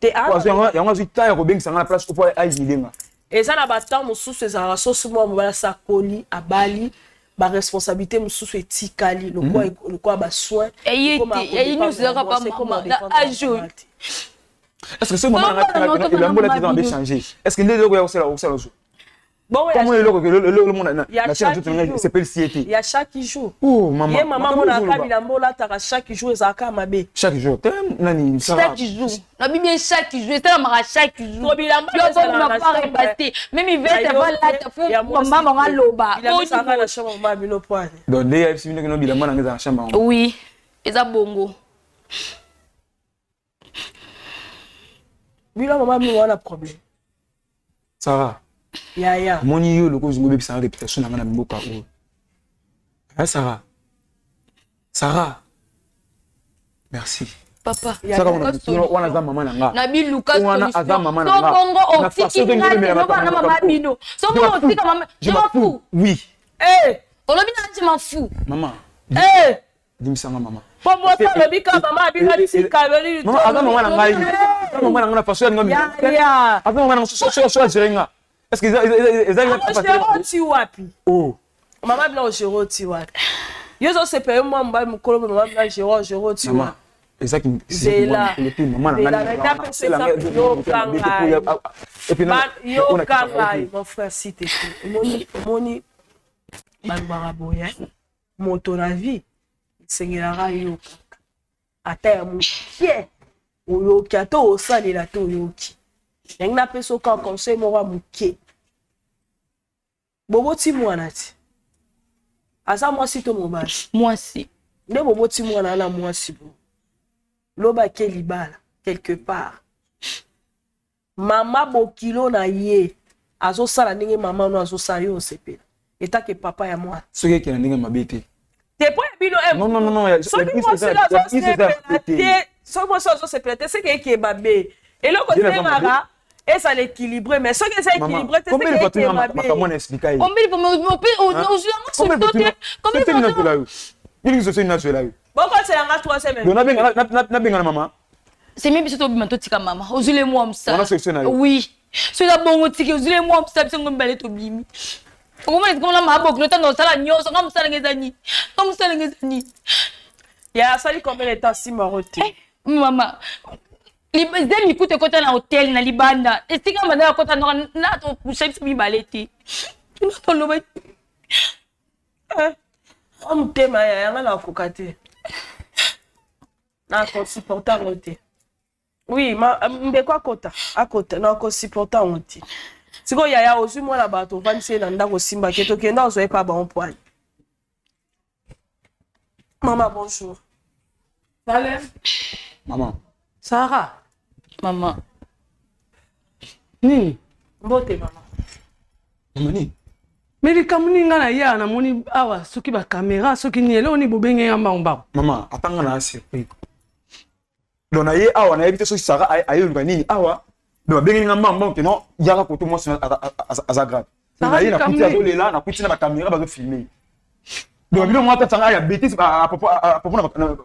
te yango azwi temps ya kobengisa nga na place po ayide nga eza na batemps mosusu ezalaka sosi mwa mobali asakoli abali baresponsabilité mosusu etikali lokola basoin eye te eye nyonso ezalaka pa mama na age oyo est ce que soki mama na nga elambola te eza mabe changer est ce que nde eloko ya kosala okosala ozwa Bon, Comment eloko eloko mona na na chaîne nzoto na ngai sepelisi ye te. Ya chaque jour. Oh mama. Ye mama mona ka bilamba olataka chaque jour ezalaka mabe. Chaque jour te nani Chaque jour. Na bien chaque jour esalamaka chaque jour. To bilamba ezalaka na chambre. Même veste va lata fu mama mama loba. Bilamba ezalaka na chambre mama bino poane. Donc nde yebisi bino kino bilamba na ngai ezala na chambre. Oui. Eza bongo. Bino mama bino wana problème. Sarah. Yaya. Moni yo loko ozingo obebisa na réputation na nga na mboka oyo. Eh Sarah. Sarah. Merci. Papa. Sarah wana wana aza mama na nga. Na biluka wana aza mama na nga. Bongo otiki nga te no bana mama bino. So bongo otika mama. Je m'en fous. Oui. Eh, olobi na je m'en fous. Maman. Eh. Limbisa nga mama. Po moto alobi ka mama abino atika Mama aza mama na ngai. Aza mama na ngai na façon ya nga. Ya. Aza mama na ngai so so gérer nga. Est-ce que eza eza eza oti wapi? Oh. Mama bino gérer oti wapi? Yo zo sepela yo mwa mobali mokolo mama bino gérer gérer oti wapi? Eza ki Zela. mama na ngai. Yoka ngai mon frère s'il te plaît. Omoni omoni balobaka boye. Moto na vie esengelaka ayokaka ata ya mokie oyoki ata osalela te oyoki ndenge napesa oka conseil moko ya moke boboti mwana ti aza mwasi to mobali mwasi nde boboti mwana wana mwasi bo loba ke libala quelque part Mama bokilo na ye azosala ndenge mama no azosala yo osepela etake papa ya mwana. Soki ekenda ndenge mabe te. Te po ya bino eh, non non non soki mwasi azosepela te soki mwasi azosepela te seke eke mabe eloko esengaka ezala équilibré mais soki eza équilibré te seke eke mabe. Makambo na expliquer ye. Combien de fois ozwi yango solution te. Combien de fois Bilingi solution nazwela yo. Bokosela nga troisième. Donc nabenga na mama. C'est mieux biso tobima totika mama ozwi le mwa mosala oui soki eza bongo tiki ozwi le mwa mosala biso ngo mibale tobimi okomona esika mona mabokilo ntango osala nyonso nga mosala nga eza nini nga mosala nga eza nini ya asali combien de temps simaro te eh, mama zemi kutu ekota na hotel na libanda esika manda akota noka na topusha biso mibale te toloba eh, motema ya yanga nakoka te nakosupporte yango te oui ma ndeko akota akota nakosupporte yango te sikoyo yaya ozwi mwana bato ovandisi ye na ndako osimbaki ye tokenda ozwa ye pa bango poani mama bonjour Salut. Maman. Sarah. Maman. Nini? Mbote mama. Mama nini? Me likambo nini ngai naya namoni awa soki bakamera soki nini eloko nini bobenge nga mbangu mbangu. Mama, atanga na surpris. Donc na ye awa nayebi te soki Sarah aye oluka nini awa. Donc babengeli nga mbangu mbangu ke non, yaka koto mwasi aza grave. Na ye nakuti azolela, nakuti na ba caméra bazo filmer. Donc bino mwa tata nga ya bêtise à propos à propos na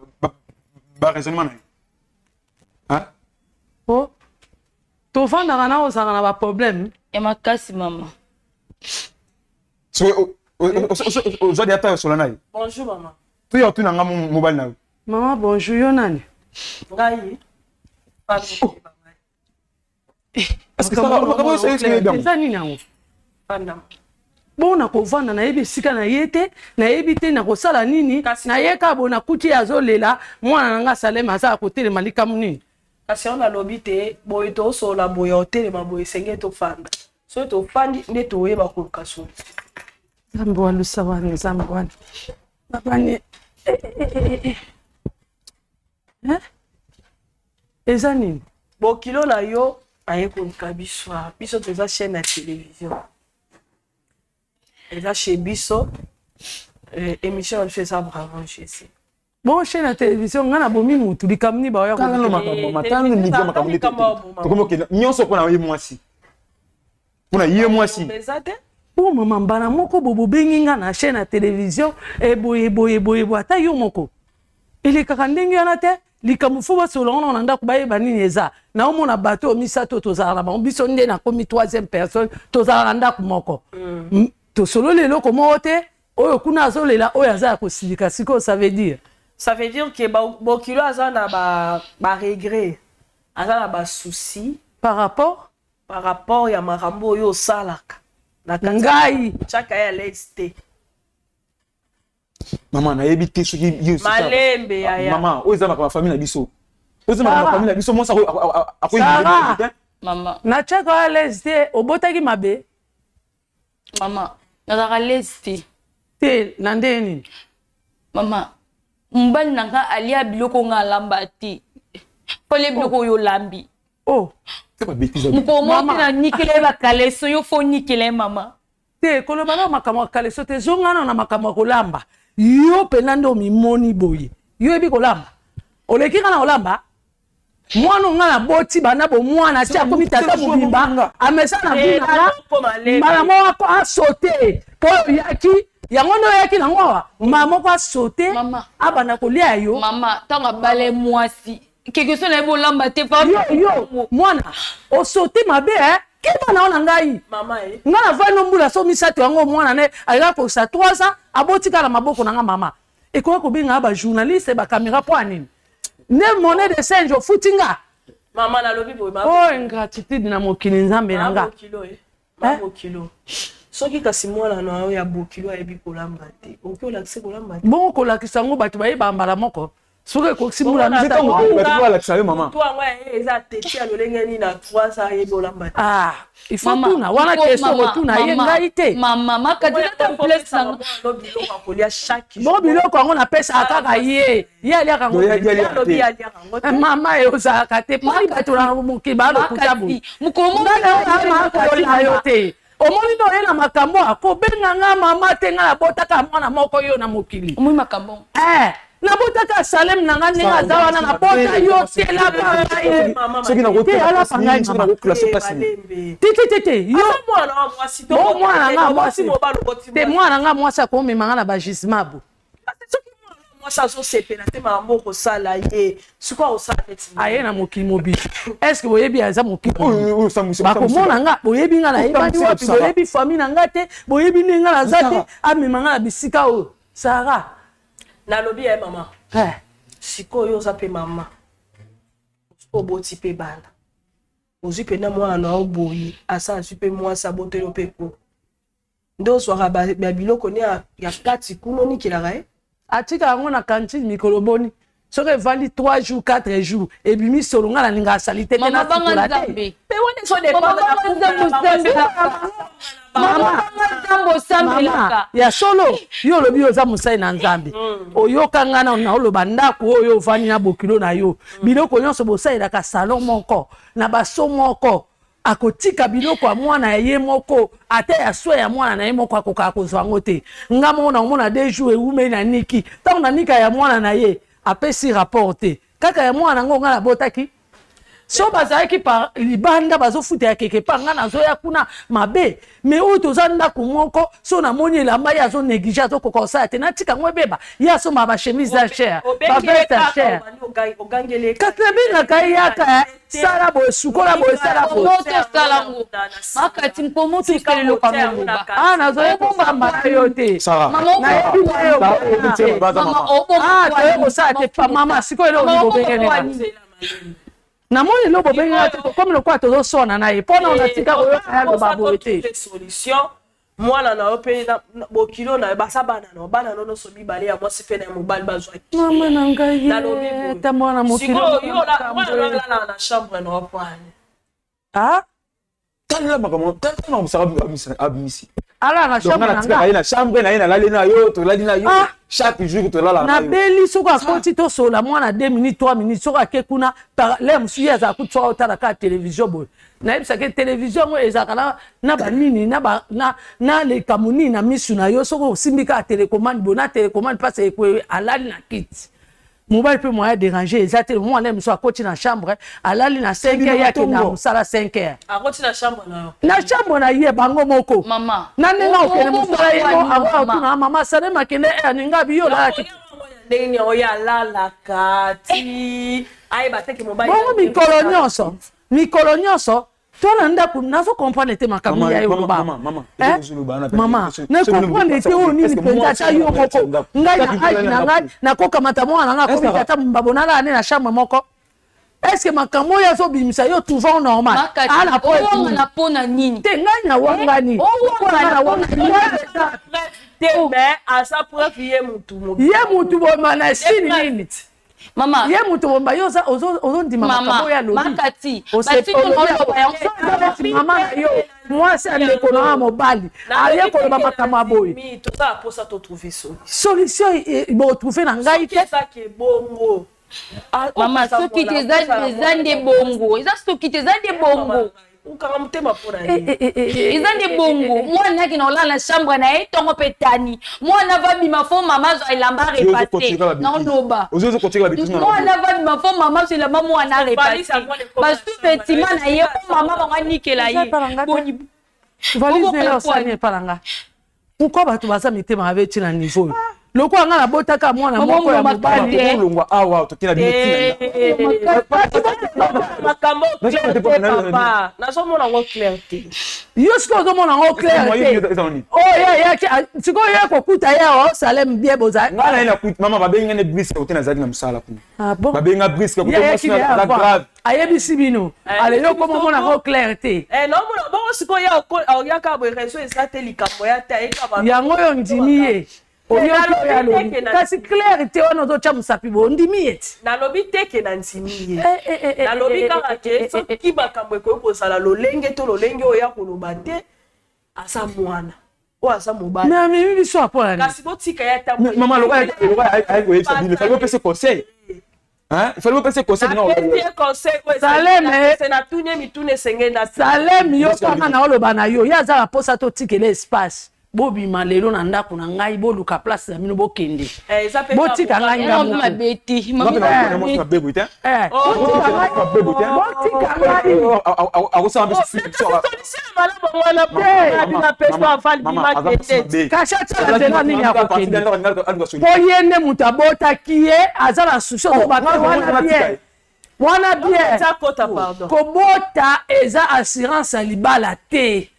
ba raisonnement na ye. Hein? Oh. Tovandaka na ozalaka na ba problème. Ya makasi mama. Soki ozwa deja ta osola na ye. Bonjour mama. Toya otuna nga mobali na yo. Mama bonjour, yo nani? Ngai. Eza nini yango? Bon nakovanda nayebi esika na ye te, nayebi te nakosala nini, naye kaka boye nakuti ye azolela, mwana na nga Salem aza ya kotelema likambo nini? Kasi yango nalobi te boye tosolola boye ya kotelema boye esengeli tofanda. Soki tofandi nde toyeba koluka solution. Nzambe wa lusa wani, Nzambe wani. Babani. Eh, eh, eh, eh. Eh? Eza nini? Bokilo na yo aye koluka biso awa. Biso toza chaîne ya télévision. Eza chez biso. Eh, émission na biso eza Bravo Jésus. Bon chaîne ya télévision nga nabomi mutu likambo nini baoya Tala no makambo ma tala no niveau makambo nde tokomi okende nyonso mpo na ye mwasi mpo na ye mwasi po mama mbala moko bo bobengi nga na chaîne ya télévision eboye boye boye boye ata yo moko elekaka ndenge wana te likambo fo basolola ngo na ndako bayeba nini eza naomona bato oyo misato tozalaka na bango biso nde nakomi troisième personne tozalaka na ndako moko mm. tosololi eloko moko te oyo kuna azolela oyo aza ya kosilika sikoyo ça veut dire ça veut dire que bokilo aza na ba, ba regret aza na ba souci par rapport par rapport ya makambo oyo osalaka na ngai tiaka ye à l'aise te mama nayebi te soki malembe yaya mama oyo eza makambo ya famille na biso oyo eza makambo ya famille na biso mwasi akoyi mama natiaka à l'aise te obotaki mabe Mama, nazalaka l'aise te. Te, na ndenge nini? Mama, mobali na nga alia biloko nga alamba te. Fo alia biloko oyo olambi. Oh. Mokolo moko te na nikela ye bakaleso, yo fo onikela ye mama. Te, koloba na makambo ya kaleso te, zonga na makambo ya kolamba. Yo mpenza nde omimoni boye. Yo oyebi kolamba? Oleki nga na kolamba? Mwana nga naboti banda bomwana ti akomi tata mobimba amesa na vi na nga mbala moko asote mpo oyaki yango nde oyaki nango awa mbala moko asote abanda kolia yo mama ntango abale mwasi quelque chose nayebi olamba te yo yo mwana osote mabe eh? keba na yo na ngai eh. nga navandi no mbula so misato yango mwana ne aleka kokisa 3 ans abotika na maboko na nga mama ekoya kobenga ba journaliste ba camera mpo ya nini nde monnaie de singe ofuti nga mama nalobi boye oh ingratitude na mokili nzambe na nga eh? eh? bokilo soki kasi mwana na yo ya bokilo ayebi kolamba te okoki olakisa kolamba te bongo kolakisa yango bato bayeba mbala moko soki ekokisi mbula misato mama eza teti ya lolenge nini na 3 ans ayebi olamba te ah il faut tuna wana question kotuna ye ngai te bo biloko yango napesaka kaka ye ye aliaka yango eh, mama ye ozalaka te poni bato na mokili balokuta boye yo te omoni nde oye na makambo akobenga nga mama te nga nabotaka mwana moko yo na mokili eh, nabotaka salem na nga ndenge aza wana nabota yo te lapa ngai te alapa ngai tete yo mwana nga mwasi te mwana nga mwasi akomema nga na bagisement bo mwasi azosepela te makambo okosala ye sikoyo akosala neti aye na mokili mobili estce boyebi aza mokili bakomona nga boyebi nga nayebani wapi boyebi famille na nga te boyebi nde nga naza te amema nga na bisika oyo sara Nalobi ya mama. Eh. Sikoyo oza pe mama. Oboti pe bana. Ozwi pena mwana na yo boye, asa azwi pe mwasi aboteli yo pe ko. Nde ozwaka ba, ba biloko ne ya, ya kati kuna onikelaka ye. Atika yango na cantine mikolo boni? Soki evandi 3 jours 4 jours ebimi solo nga nalingaka salite te nasukola te. Pe wana ezo dependre na couple na bango. Mama mama ya solo yo olobi oza mosali na Nzambe mm. oyoka nga na oloba ndako oyo ovandi na bokilo na yo mm. biloko nyonso bosalelaka salon moko na baso moko akotika biloko ya mwana ya ye moko ata ya soin ya mwana na ye moko akokaka kozwa yango te nga moko nakomona deux jours ewumeli na niki ntango na nika ya mwana na ye apesi rapport te. Kaka ya mwana ngo nga nabotaki. So bazalaki par libanda bazofuta ya keke pa nga nazoya kuna mabe. Mais oyo toza ndako moko so namoni elamba ye azo néglige azokoka kosala te natika yango ebeba ye asomba ba chemise ya cher ba veste ya cher kasi nabengaka ye yaka sala boye sukola boye sala boyeosala makati mpo moto osala eloko yango oloba ah nazoya kosamba na yo te nayebi na yo ah toye kosala te pa mama sikoyo eloko nini bobengeli namoni eloko bobengeli te tokomi lokola tozoswana na ye mpo na onatika koyoka ya loba boye te mwana na yo mpe bokilo na yo baza bana na yo bana na yo nyonso mibale ya mwasi mpe na ya mobali bazwaki mama na ngai ata mwana mokili sikoyo yo mwana na alalaka na chambre na yo pwani ah talela makambo talela makambo saka abimisi ala na chambre na nga na chambre na ye nalali na yo tolali na yo ah. chaque jour tolala na nabeli soki akoti tosola mwana 2 minutes 3 minutes soki ake kuna le mosusu ye azala kutu soki otala kaka télévision boye nayebisaka ye télévision yango ezalaka na, na banini na, ba, na, na likambo nini na misu na yo soki osimbi kaka télécommande boye na télécommande mpasi ekwe alali na kiti mobali mpe moyen déranger eza te mwana ye mosusu akoti na chambre alali na 5 heures ye akenda mosala 5 heures akoti na chambre na yo na chambre na ye bango moko mama na ndenge akokende mosala ye mo akotuna mama salema akende heure ninga biyo olalaki ndenge nini oyo alalaka ti ayeba te ke mobali bongo mikolo nyonso mikolo nyonso to na ndako nazo comprendre te makambo ya yo loba mama na comprendre te oyo nini mpenza ata yo moko ngai na age na ngai nakokamata mwana na ngai akomi tata mbabo nalala ne na chambre moko est ce que makambo oyo azobimisa yo souvent normal ala owangana mpo na nini te ngai nawangani te mais aza preuve ye mutu ye mutu boma na sini nini Mama. Ye moto bomba yo oza ozo ozondima makambo oyo alobi. Makati. Osepeli mama na yo mwasi ya ndeko na yo mobali aye koloba makambo ya boye. Toza na posa to trouver solution. Solution bo trouver na ngai te. Bongo. Mama soki te eza nde bongo. Eza soki te eza nde bongo. Okanga motema mpo na nini? Eh, eh, eh, eza nde bongo mwana akende kolala na chambre na ye ntongo mpe etani mwana vabima fo mama azwa elamba repasse naoloba mwana vabima fo mama azwa elamba mwana repasse basous-vêtement na ye mpo mama bango anikela ye boni valise na ye osali epa na nga pourquoi bato baza mitema mabe ti na niveau oyo lokola ngai nabotaka mwana moko ya mobali olongwa awa tokenda bino makambo papa nazomona yango clair te yo sikoyo ozomona yango clair te oyo ayaki sikoyo ye kokuta ye awa osalem bien bozali ngai naye nakuti mama babengi ngai ne briske kote nazalaki na mosala kuna ah babenga briske kote mwasi na grave ayebisi bino eh, ale yo koma omona yango clair te eh, naomona bongo sikoyo oyaka boye réseau eza te likambo ya te ayeka yango oyo ndimi ye oyoki oyo alobi kasi clair te wana ozotya mosapi boye ondimi ye ti nalobi te ke nandimi ye eh, nalobi kaka ke soki makambo ekoki kozala lolenge to lolenge oyo ya koloba te aza mwana oyo aza mobali mais amemi biso apola kasi botika ye ata mama lokola ayi koyebisa bino fallait bopesa conseil Hein? Il fallait bopesa conseil non conseil Salem natuni ye mituna esengeli na Salem yo kaka na oloba na yo ye aza na posa totikela espace bobima lelo na ndako na ngai boluka place na bino bokende eh, botika ngai nga moko kasha tiala nzela nini ya kokende mpo ye nde moto abotaki ye aza na susi ozobaka wana bien wana bien kobota eza assurance ya libala te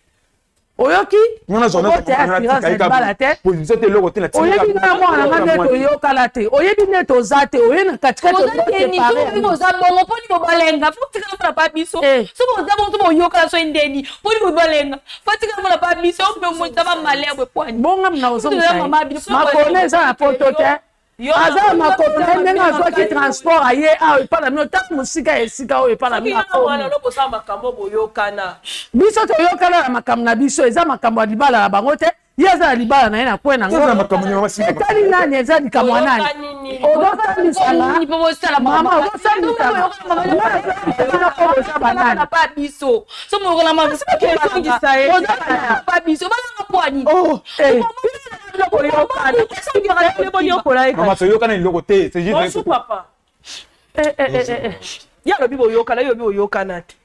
oyoki kobota ya assurance ya libala te oyebi nga mwana nga nde toyokana te oyebi nde toza te oye na katikati oza bongo mponi bobalenga fo tikala mona pa biso eh. soki oza bongo so boyokana so endeni mponi bobalenga fo tikala mona pa biso mpe moza bamalere pwani bonga mna ozongisa makolo eza na poto te aza na makolo na ye ndenge azwaki transport aye awa epa na bino ntango mosika ya esika oyo epa na bino biso toyokana na makambo na biso eza makambo ya libala na bango te ye aza na libala na ye na kwe nangoetali nani eza likambo ya nani ozosambisanga mama ozosambisanga biso mama toyokana eloko te papa. Eh, eh, eh, eh, eh. Ye alobi boyokana, yo olobi boyokana te.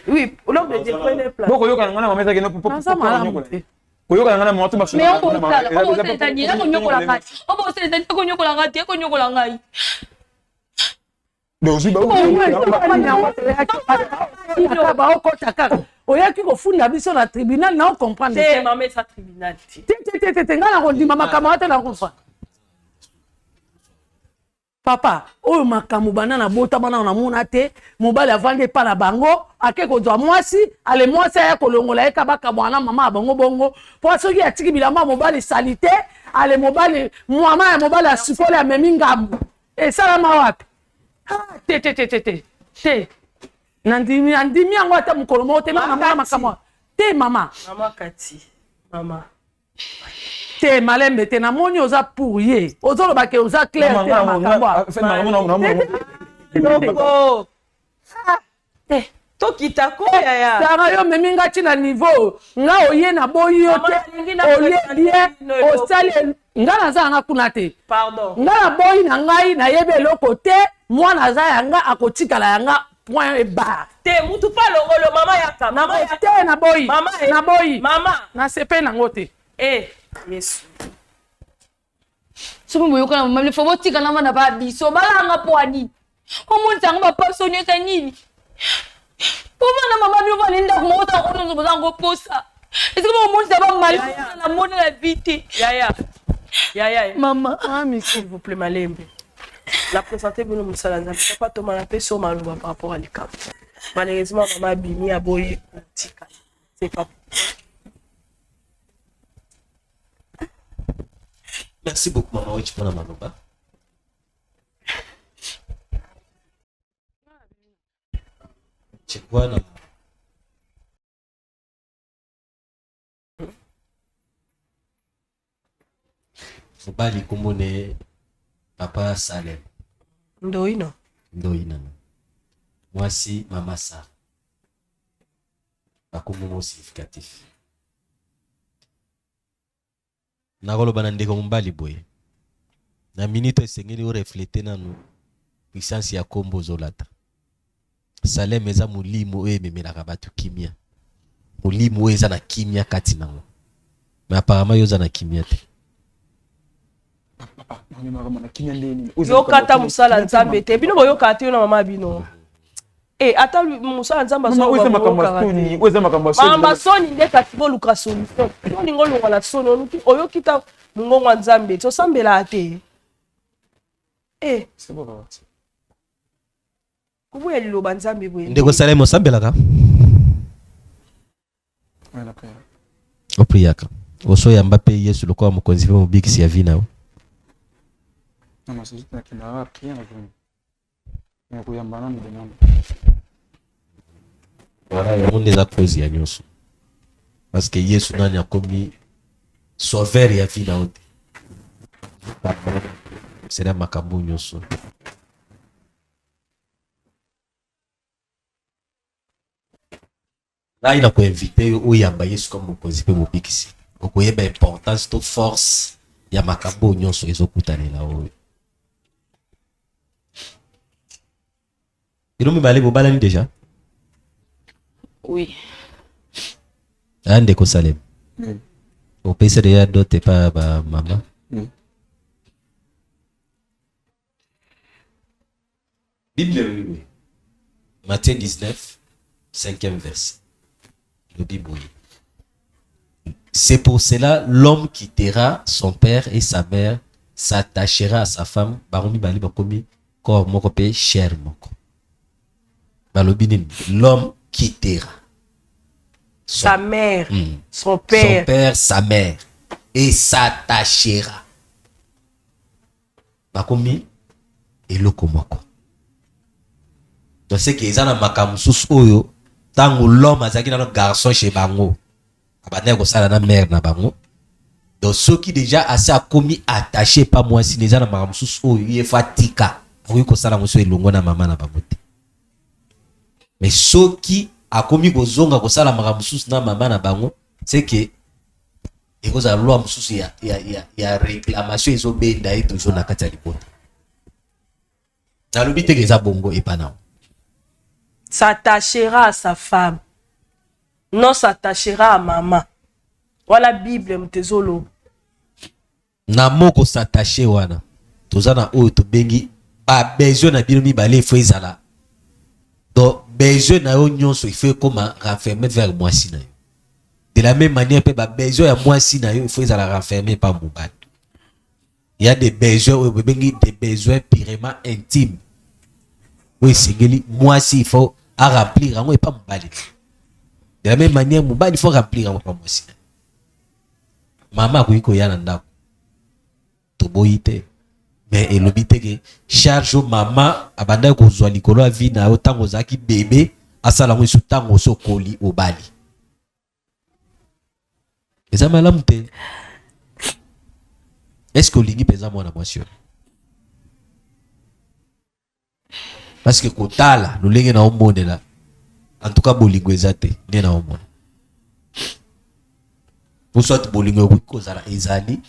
Oui, l'homme de Dieu, prenez place. Bokoyokana nga na mama ezaki Naza malamu te. Koyokana nga na mama to Mais okosala okosala nini? Akonyokola ngai, okosala nini? Akonyokola ngai te, akonyokola ngai. Baokota kaka oyaki kofunda biso na tribunal na ocomprendre te. Mama, eza tribunal te. Te, te, te, te, ngai nakondima makambo ata nakufa. Papa, oyo makambo banda na botama nano namona te. Mobali avandi epa na bango, ake kozwa mwasi, ale mwasi aya kolongola ye ka bakabwana na mama ya bango bongo, mpo soki atiki bilamba ya mobali sali te, ale mobali, mama ya mobali asukoli amemi ngambo. Esalama wapi? Ah, te, te, te, te, te, te, nandimi, nandimi yango ata mokolo moko te. Nano namona makambo te, mama. Mama Kati, mama. Te, malembe te. Namoni oza pour ye, ozoloba ke oza clair te na makambo. Loko te, tokita ko yaya. Sara, yo omemi nga ti na niveau nga oye na boyi yo te, olie bien, osali nga naza yanga kuna te. Pardon. Nga na boyi na ngai, nayebi eloko te. Mwana aza ya nga, akotikala ya nga, point et barre. Te, mutu pa longolo mama yaka, mama yaka. Te, naboyi. Mama, eh. Naboyi. Mama. Nasepeli nango te. Eh, Yesu. Soki boyokana, mama, fo botikana bana ba biso balanga mpo ani omonisa yango bapaso nyonso nini po bana mama bino bana ndako moko ta nyonso bozango posa esika bomonisa bamali na mona na vie te. Yaya, yaya. Mama. Mami, s'il vous plaît, malembe. Na présente bino mosala Nzambe, papa Toma, napesi yo maloba par rapport à likambo. Malheureusement, mama abimi, aboyi kotika. C'est pas Merci beaucoup, mama Wechi, mpona maloba. Chekwana mobali kombo ne papa Salem. Ndoino. Ndoi nanga mwasi mama Sara, bakombo moko significatif. Nakoloba na ndeko mobali boye: na minute esengeli oreflete nanu puissance ya kombo ozolata. Salem eza molimo oyo ememelaka bato kimia, molimo oyo eza na kimia kati nango, mais apparemment yo oza na kimia te. Yoka ata mosala Nzambe te, bino boyokaka te, yo na mama bino. E ata mosala Nzambe azomamba soni nde, kasi boluka solution. Olingi olongwa na soni, oluki oyoki ta mongongo ya Nzambe te, osambelaka te. E koboya liloba Nzambe boye. Ndeko Salem, osambelaka, opriaka, osoyamba mpe Yesu lokola mokonzi mpe mobikisi ya vie na yo? Non, c'est juste nakendaka prière na koyamba nanu benano. Voilà, yango nde eza cause ya nyonso, parce que Yesu nani akomi sauveur ya vie na yo te, sela makambo nyonso. Ngai na koinvite yo oyamba Yesu kama mokonzi mpe mobikisi, okoyeba importance to force ya makambo oyo nyonso ezokutanela oyo. Bino mibale bobalani déjà? Oui. Aya, ndeko Salem, opesa deja dot epa ya bamama? Bible elobi boye, Matthieu 19, 5e verset, elobi boye: c'est pour cela l'homme quittera son père et sa mère, s'attachera à sa femme, bango mibale bakomi corps moko mpe chair moko. Balobi nini? L'homme quittera sa mère, son père, son père, sa mère, et s'attachera, bakomi eloko moko. Donc c'est que eza na makambo mosusu oyo ntango l'homme azalaki nano garçon chez bango, abandaki kosala na mère na bango. Donc soki déjà asi akomi attaché pa mwasi, eza na makambo mosusu oyo ye fa atika, akoki kosala yango so elongo na mama na bango te. Mais soki akomi kozonga kosala makambo mosusu na mama na bango, c'est que ekozala loi mosusu ya réclamation ezobenda ye toujours na kati ya libota. Nalobi te ke eza bongo epa na yo. S'attachera à sa femme. Non s'attachera à maman. Wana Bible moto ezoloba. Na mot ko s'attacher wana, toza na oyo tobengi ba besoin na bino mibale il faut ezala. Donc besoin na yo nyonso il faut ekoma renfermer vers mwasi na yo. De la même manière pe ba besoin ya mwasi na yo il faut ezala renfermer pa mobali. Il y a des besoins oyo bobengi des besoins purement intimes. Oyo esengeli mwasi il faut a remplir yango epa mobali. De la même manière mobali il faut remplir yango epa mwasi na ye. Mama akoki koya na ndako toboyi te, mais elobi te ke charge oyo mama abandaki kozwa likolo ya vie na yo ntango ozalaki bebe asala yango lisusu ntango osi okoli obali. Eza malamu te. Est-ce que olingi mpenza mwana mwasi oyo? Parce que kotala lolenge na omonela, en tout cas bolingo eza te nde na omona. Ou soit bolingo ekoki kozala ezali,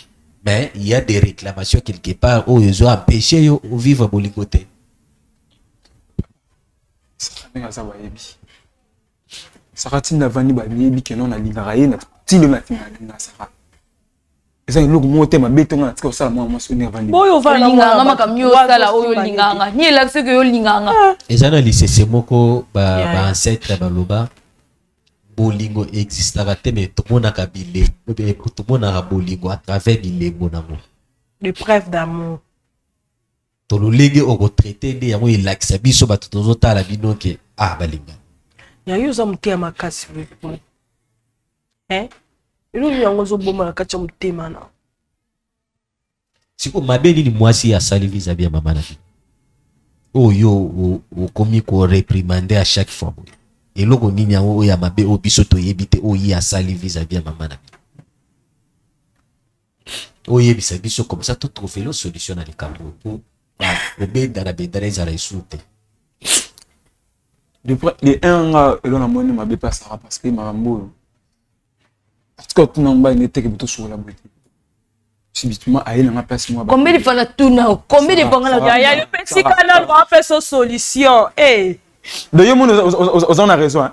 mais il y a des réclamations quelque part oyo ezo empêcher yo ovivre bolingo te. Ndenge aza bayebi Sara ntina avandi bayebi ke non nalingaka ye na tilo na nalingaka Sara. Eza eloko moko te mabe to nga natika kosala mwana mwasi oyo avandi. Boyo ovanda na Olingaka mwana makambo bato, yo osala wazo oyo simba ye olingaka te. nga. Ni elakisi ke yo olingaka nga. Eza na lisese moko ba, Yeah. ba ancêtre baloba bolingo existaka te mais tomonaka bilembo, tomonaka bolingo à travers bilembo nango. De preuve d'amour. To lolenge oko traiter nde yango elakisa biso bato tozotala bino ke ah balingani. Ya yo oza motema makasi boye. Hein? Eloko yango ozoboma na kati ya motema na. Siko mabe nini mwasi asali vis-à-vis ya mama na bino? Oyo okomi ko réprimander à chaque fois boye. Eloko nini yango oyo ya mabe oyo biso toyebi te oyo ye asali vis-à-vis ya mama na bino? Oyebisa biso comme ça to trouver lo solution na likambo po kobendana bendana ezala esu te. De près, de un nga eloko na moni mabe pa Sarah parce que makambo oyo en tout cas tuna mobali nde teke botosokola boye te. Subitement aye na nga place moko ya Combien de fois na tuna yo? Combien de fois nga na Sarah, Yaya, yo pe tika nanu apesa solution. Eh. Donc yo moni oza na raison hein.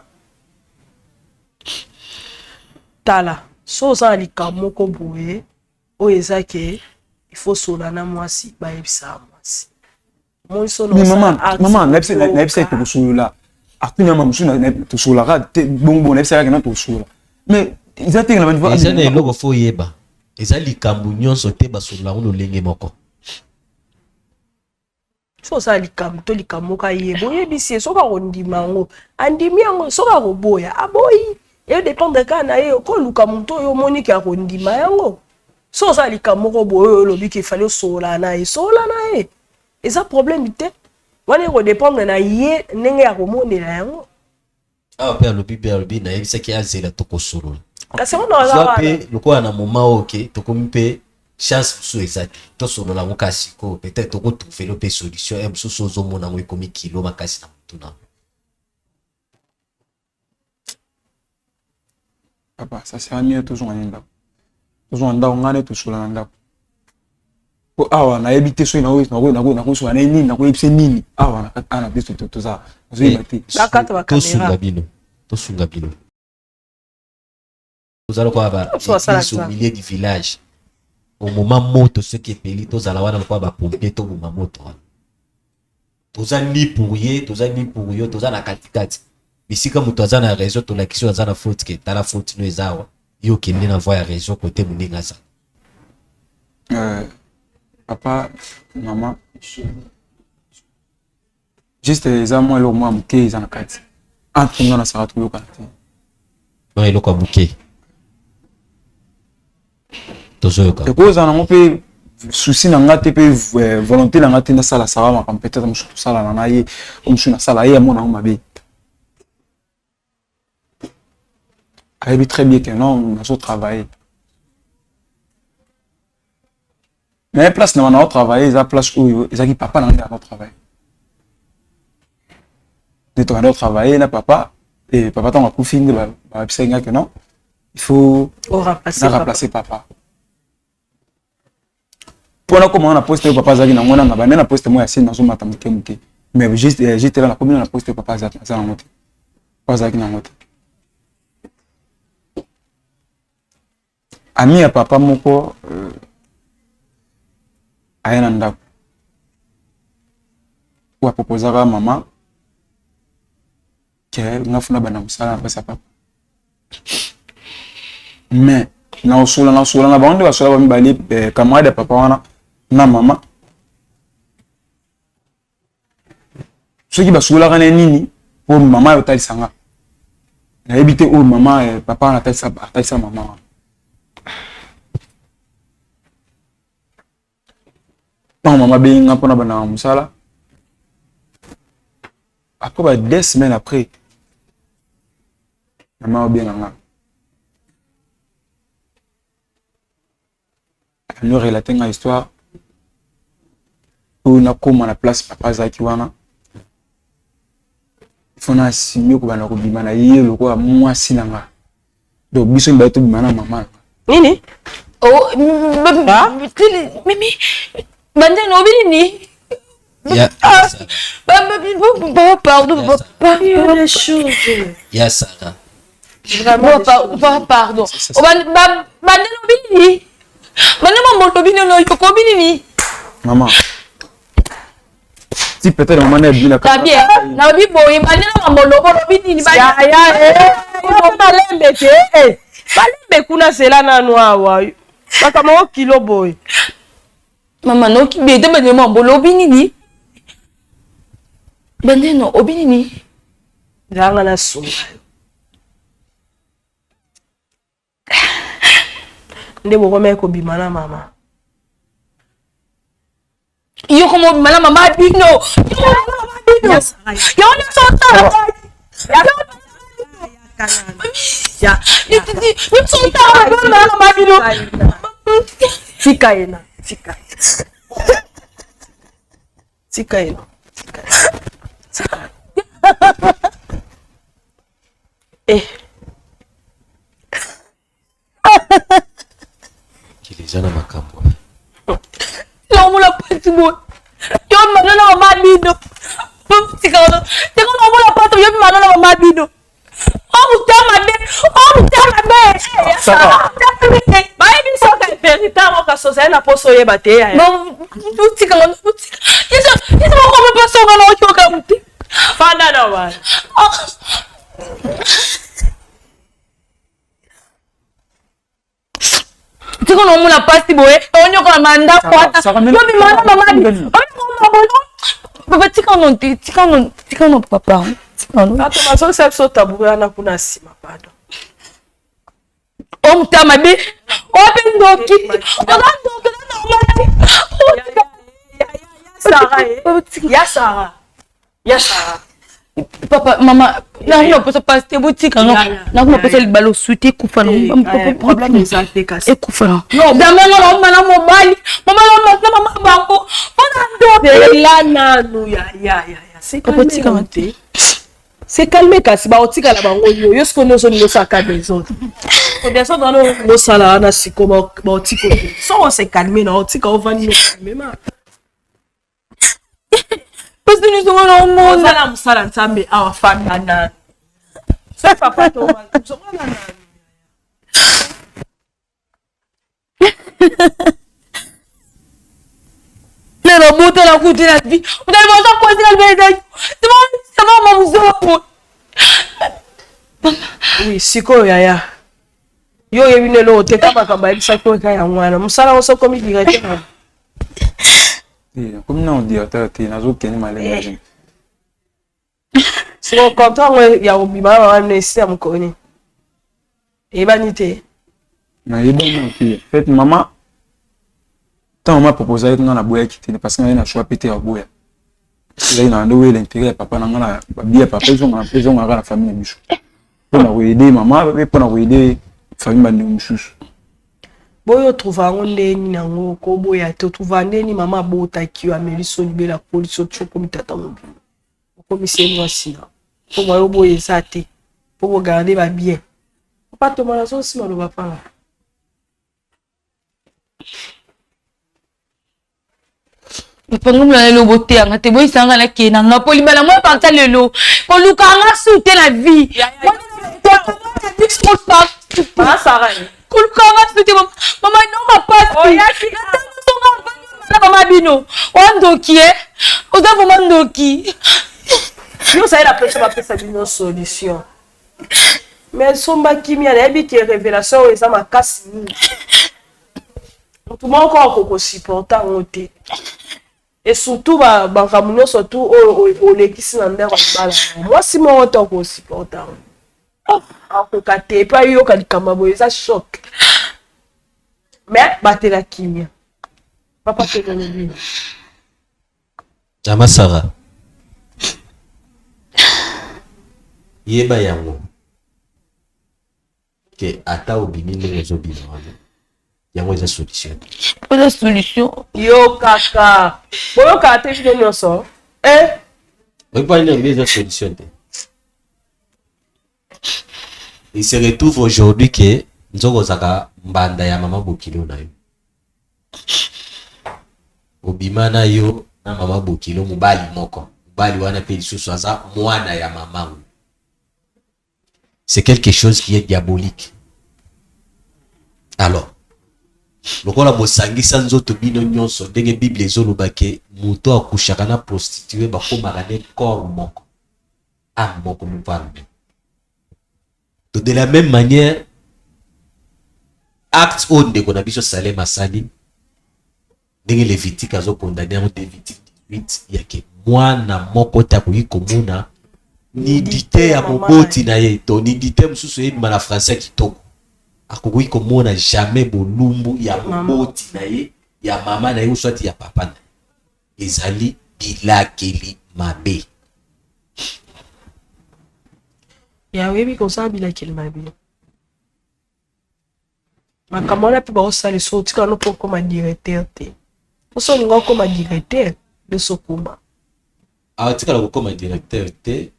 Tala, so oza na likambo moko boye oyo eza ke il faut sola na mwasi, bayebisa mwasi. Moi so na Mais osala maman, acte maman, nayebisa oyoka. nayebisa tokosolola. Atuni mama mosusu tosololaka te bongo bongo nayebisa kaka na tosolola. Mais eza te na ba Eza na eloko fo oyeba. Eza likambo nyonso te basolola yango lolenge moko. So osala likambo to likambo moko ayeba, oyebisi ye soki akondima yango, andimi yango, soki akoboya, aboyi. Eyo dépendre kaka na ye, okoluka moto oyo omoni ke akondima yango. So osala likambo moko boye oyo olobi ke fallait osolola na ye, solola na ye. Eza problème te. Wana eko dépendre na ye ndenge ya komonela yango. Awa pe alobi pe alobi nayebisaki azela tokosolola. Kasi yango na waza Zwa wana. pe lokola na moment oyo ke tokomi pe chance mosusu eza te. Tosolola yango kaka sikoyo peut-être tokotrouver pe solution ya mosusu ozomona yango ekomi kilo makasi na mutu na. Papa, ça sera mieux tozonga na ndako. Tozonga ndako ngai nde tosola na ndako. Po awa nayebi te soki nakosola na ye nini, nakoyebisa nini. Awa na kati awa na biso toza nazoyeba te. Bakata ba caméra. Tosunga bino. Tosunga bino. Toza lokola ba Biso basala église au ça. milieu du village. Au moment moto soki epeli tozala wana lokola ba pompier toboma moto wana. Toza ni pour ye, toza ni pour yo, toza na katikati. Bisika moto aza na raison tolakisi oyo aza na faute ke tala faute no eza awa. Yo okende na voie ya raison kote moninga aza. Papa, maman, juste eza mwa eloko mwa moke eza na kati. Entre nga na Sarah toyokana te. Mwa eloko ya moke. Tozoyoka. Ekozala nango mpe souci na nga te mpe volonté na nga te nasala Sarah makambo peut-être mosusu tosalana na ye, oyo mosusu nasala ye amona yango mabe. Ayebi très bien que non, nazo travailler. Mais place na wana travailler eza place oyo ezaki papa na nga nde travailler. Nde tokanda travailler na papa et papa ntango akufi nde bayebisaki nga que non, il faut O remplacer na papa. remplacer papa. Mpo nakoma na poste oyo papa azalaki nango, na banda na poste moko ya se, nazomata moke moke, mais juste juste là nakomi na poste oyo papa aza nango te, papa azalaki nango te. Ami ya papa moko aya na ndako oyo aproposaka mama ke nga funa banda mosala na place ya papa. Mais nakosola nakosola na bango nde basola bamibale, camarade ya papa wana na mama, soki basololaka na nini mpo mama oyo otalisa nga, nayebi te. Oyo mama, papa wana atalisa mama wana, ntango mama abengi nga mpona bandaka mosala, après ba 2 semaines après, mama obenga nga, ano relate nga histoire oyo. Nakóma na place papa azalaki wana, faut na assume kobanda kobima na ye lokola mwasi na nga. Donc biso mibale tobima na mama na nga. Nini? Oh, mimi bandeni obi nini? Ah, pardon, papa. Les choses. Ya Sara. Papa, pardon. Bandeni obi nini? Bandeni mambo obi nini? Oyoka obi nini? Mama, si peut-être mama na ebimi. Tabie nalobi boye, bandeni mambo lobo lobi nini? Malembe te, malembe kuna, zela nanu awa, makambo ngo kilo boye. Mama, noki bete, bandeni mambo lobi nini? Bandeno obi nini? Nzanga nasunga yo nde bokomaki kobima na mama. Yo komo obima na mama bino, bino yango nyonso otala, nyonso otala na mama bino. Tika ye na, tika, tika ye, tika, tika. Eh. Kili eza na makambo. Naomona pasi boye, yo bima na mama bino, tika tika, naomona pasi, yo bima na mama bino, omutema mabe, omutema mabe. Bayebi soka vérité yango, kasi ozali na mposa oyeba te yaya. Tika, tika, makomi mpasi onga na oyoka te. Fanda na wana. Tika, naomona pasi boye, onyokola ma ndako ata yo bima na mama bino. Papa, tika no te, tika no, tika no, papa, tika no. Bato bazongisa biso tabouret wana kuna nsima, pardon. Omuta mabe, ope ndoki, oza ndoki, oza normal te. Sara, ya Sara, ya Sara. Papa, mama, nakuna posa pasi te, botika nga, nakuna posa libala osu te, ekufa. Problème eza te kasi. Ekufa na damenga na omana mobali, mama na mama bango mpona ndoki. Ela nanu ya ya ya ya. Papa, tikanga te. Se calme kasi, baotikala bango yo yo sikoyo nyonso olingi osaka désordre, désordre wana olingi osala wana sikoyo, baotika te. So ose calme na otika, ovandi no calme ma. Pasi nyonso nga na omona. Ozala mosala Nzambe awa, fanda nanu so papa tozongana nanu. Lelo botala kuti na vie otali boza kwesika libele sama muzoko. Oui, sikoyo yaya, yo oyebi nelo oteka makambo ayebisaki oyo eka yango wana, mosala ngo sokomi directeur. Komi na directeur te, nazokende malembe. Sikoyo contrat yango ya kobima na mama na esi ya mokoni eyebani te. Nayebani te. Fait, mama, ntango mama proposaki nga, naboyaki te, parce que naye na choix pe te ya koboya. Ezali na ndo oyela intérêt ya papa na nga, na babi ya papa ezongaka na famille na biso, mpona koaider mama mpe mpona koaider famille, bandeko mosusu. Boyo otrouva yango ndeni yango koboya te, otrouva ndeni mama abotaki yo, ameli so libela, akolisi yo ti okomi tata mobimba, okomisi ye mwasi na mpo mwa yo, boyo eza te mpo bogarder babien. Papa Toma, nazosima loba mpana. Papa nga mona lelo boteya nga te boyisa nga nakende na nga mpo libala moi parta lelo koluka nga su te na vie koluka nga su te mama no mapasi na mama bino oa ndoki e oza vraimen ndoki. Yo ozali na pression bapesa bino solution mais somba kimia nayebi ke révélation oyo eza makasi mingi motu moko akoki kosupporte yango te et surtout makambo nyonso tu oyo olekisi na ndako ya libala mwasi moko te akosupporte yango akoka te epe ayoka likambo boye eza choc mais batela kimia papa tekolobi. Mama Sarah, yeba yango ke ata obimi ndenge ozobima wana, yango eza solution te. Eza solution. Yo kaka boyokaka te bino nyonso eh? Oyebi mpo nini eza solution te? Il se retrouve aujourd'hui que nzoko ozalaka mbanda ya mama bokilo na yo, obima na yo na mama bokilo mobali moko, mobali wana mpe lisusu aza mwana ya mamango. C'est quelque chose qui est diabolique. Alors lokola bosangisa nzoto bino nyonso ndenge Bible ezoloba ke moto akushaka na prostitue bakomaka ne corps moko, âme moko, mopano. De la même manière, acte oyo ndeko na biso Salem asali ndenge Lévitique azokondane yango, Lévitique 18, ya ke mwana moko te akoki komona nudité ya moboti na ye to nudité mosusu eyebima na français kitoko, akoki komona jamais bolumbu ya moboti na ye, ya mama na ye ou soit ya papa na ye. Ezali bilakeli mabe. Ya oyebi kosala bilakeli mabe makambo wana mpe baosala so otika no mpo okoma directeur te, poso olinga okoma directeur nyonso okoma. Atikala kokoma directeur te,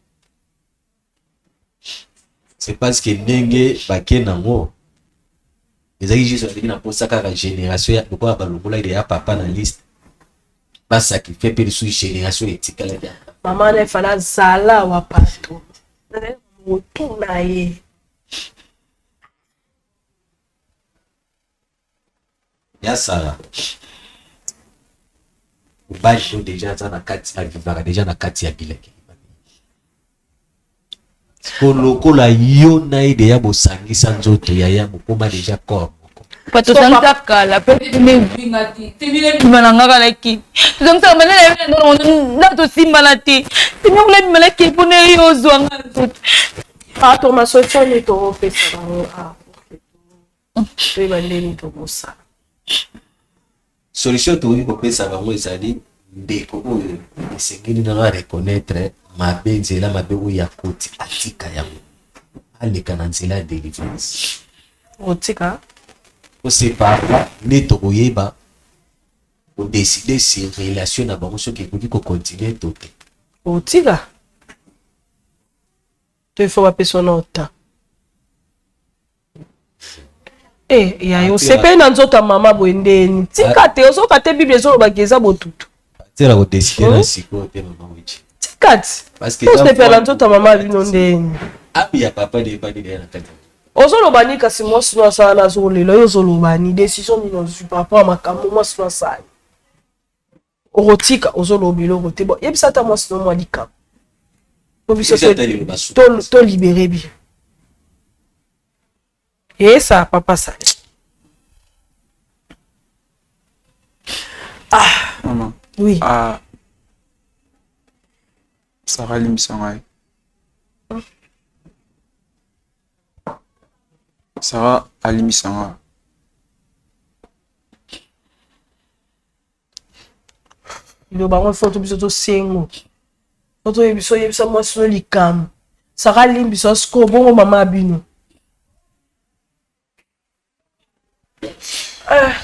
c'est parce que ndenge bake nango ezalaki juste azalaki na mposa kaka génération ya lokola balongolaki ya papa na liste, basacrifie mpe lisusu génération etikalaki. Mama na efala azala wa pato motu na ye. Ya Sara, mobali oyo deja aza na kati, avivaka deja na kati ya bilakeli mabe. Siko lokola yo na ye deja bosangisa nzoto, yaya bokoma deja corps moko. Pa tosangisa kala mpe evinga te tebima na nga kala ki tosangisa bana na tosimbana te tebima bima na ki mpona yo ozwa nga nzoto. Pato masosio nini tokopesa bango awa toyeba ndeni tokosala? Solution tokoki kopesa bango ezali ndeko oyo esengeli nano areconnaître mabe, nzela mabe oyo akoti, atika yango, aleka na nzela ya délivrance. Otika osepara nde tokoyeba kodécider sur relation na bango soki ekoki kocontinue to te. Otika to ifo bapesa na ota Eh, ya osepeli na nzoto ya mama boye ndeni tika te ozoka te Bible ezolobaki eza botutu. Atela kodeside na sikoyo te mama Wichi. Tika ti osepela na nzoto ya mama bino ndeni. Abi ya papa de ebandi na kati. Ozoloba ni kasi mwasi no asala na azolela yo ozoloba ni décision nini ozwi par rapport ya makambo mwasi no asali okotika ozoloba biloko te bon yebisa ata mwasi no mwa likambo po biso tolibere bien yesa papa sali. Ah maman. Oui. Ah Sarah limbisa ngai. Sarah alimbisa ngai. Liloba yango fo to biso tosengo fo toyebisa oyebisa mwasi no likambo Sara alimbisa sikoyo bongo mama ya bino. Ah.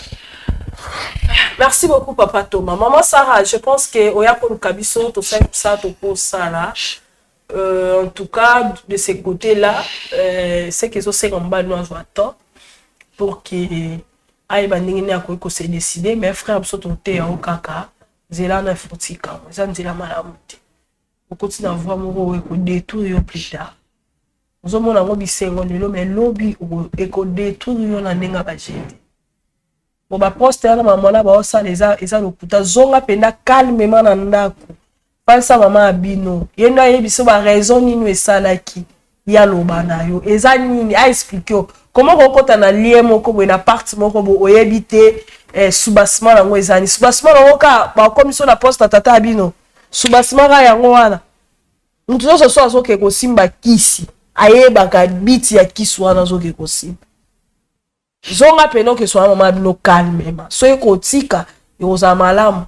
Merci beaucoup papa Thomas. Maman Sarah, je pense que oya koluka biso tosali mosala tokosala. En tout cas, de ce côté-là, c'est que ezosenga mobali no azwa temps pour que ayeba ndenge nini akoki kose décider, mais frère biso toteya yo kaka. Nzela wana il faut otika yango, eza nzela malamu te. Okoti na voie moko oyo ekodétruire yo plus tard. Ozomona yango bisengo lelo, mais lobi ekodétruire yo na ndenge ya bajete. Bon, baposte wana mama wana baosala eza, eza lokuta. Zonga mpenza calmement na ndako, falsa mama ya bino, ye nde ayebi so baraison nini esalaki ye aloba na yo eza nini, aexplike yo comment kokota na lien moko boye na part moko boye oyebi te. Eh, soubassement nango eza nini? Soubassement nango kaka bakomi so na poste ya tata ya bino, soubassement kaka yango wana. Moto nyonso so azoke kosimba kisi ayebaka biti ya kisi wana azoke kosimba. Zonga pene okeswana mama bino calmement, soki kotika ekozala malamu.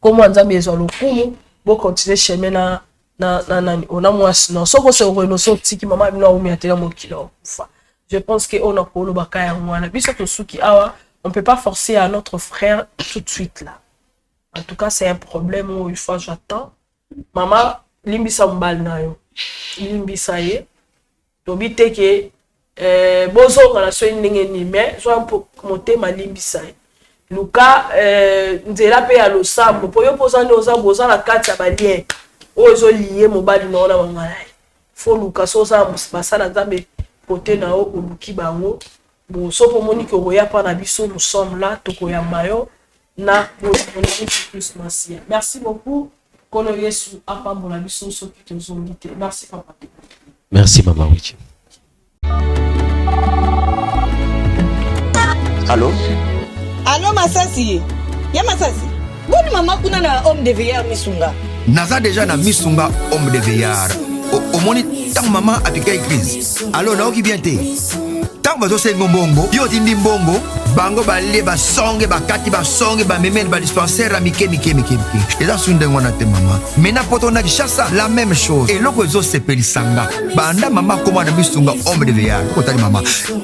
Kombo ya Nzambe ezwa lokumu. Bocontinue chemin na na na nani ona mwasi non. Soki ose renonce, otiki mama bino, aumi atela mokili akufa. Je pense que oyo nakolobaka yango wana. Biso tosuki awa, on peut pas forcer à notre frère tout de suite là. En tout cas, c'est un problème oyo il faut azwa temps. Mama, limbisa mobali na yo, limbisa ye. Tobi te ke eh, bozonga na soki ndenge nini, mais zwa motema, limbisa ye. Luka eh, nzela mpe ya losambo, mpo yo mpo oza nde oza boza na kati ya balien oyo ezolie mobali na yo na mama na ye. Fo luka so oza basala Nzambe kote na yo, oluki bango. Bon, so mpo omoni ke okoya mpa na biso, nous sommes là, tokoyamba yo na bolingo na Yesu Kristo Masiya. Merci beaucoup. Nkolo Yesu apambola biso soki tozongi te. Merci papa. Merci mama Wichi. Allô? Allô Masasi. Ya Masasi. Boni mama kuna na homme de veillard Misunga. Naza deja na Misunga homme de veillard. Omoni ntango mama apikaki crise. Allo, nayoki bien te. Ntango bazosenga mbongo, yo otindi mbongo, bango balie basonge, bakati basonge, bamemeli badispensaire ya mike mike mike mike. Eza su ndenge wana te mama. Mena poto na Kinshasa la même chose. Eloko ezosepelisa nga banda mama akoma na Misunga homme de veillard, otali mama,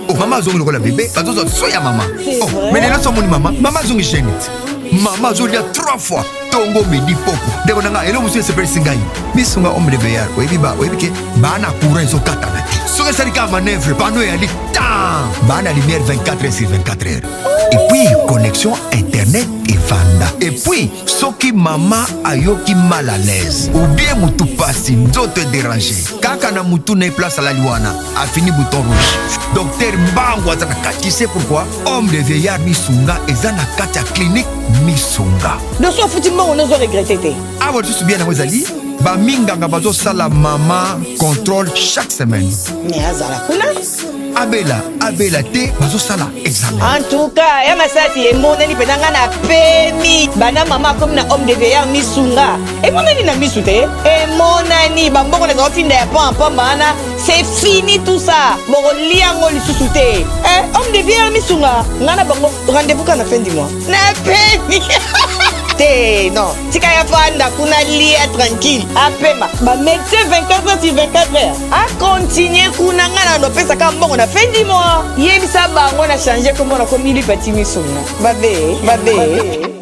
oh, mama azongi lokola bebe, bazozwa so ya mama. Oh, mais lelo so omoni mama, mama azongi jeune, mama azolia trois fois, tongo, midi, poko. Ndeko na ngai, eloko mosusu esepelisi ngai, Misunga homme de veillard, oyebi ba oyebi ke baa na courant ezokatana te. Soki esali kaka manœuvre, pano eyali tan, baa na lumière 24 heures sur 24 heures, et puis connexion internet evanda. Et puis soki mama ayoki mal à l'aise ou bien mutu pasi, nzoto edérange, kaka na mutu na ye place alali wana, afini bouton rouge, docteur mbangu aza na kati. C'est pourquoi homme de vieillard Misunga eza na kati ya clinique Misunga. Doso ofuti mbongo, nozo regrete te. Awa lisusu bien yango ezali baminganga bazosala mama contrôle chaque semaine. Mais azala kuna. Abela abela te, bazosala examen. En tout cas ya Masasi, emonani mpenza ngai na pemi banda mama akomi na homme de veillard Misunga. Emonani na misu te, emonani bambongo nazala otinda ya pamba pamba wana, c'est fini tout ça, bokolia yango lisusu te. Eh, homme de vieillard Misunga, ngai na bango rendez-vous kaka na fin du mois. Na pemi te, non, tika ya fanda kuna, lia tranquille, apema. Bamédecin 24 heures sur 24 heures, akontinue kuna. Ngai na nopesaka mbongo na fin du mois. Yebisa bango na change kombo, nakomi Lipati Misunga. Babe babe.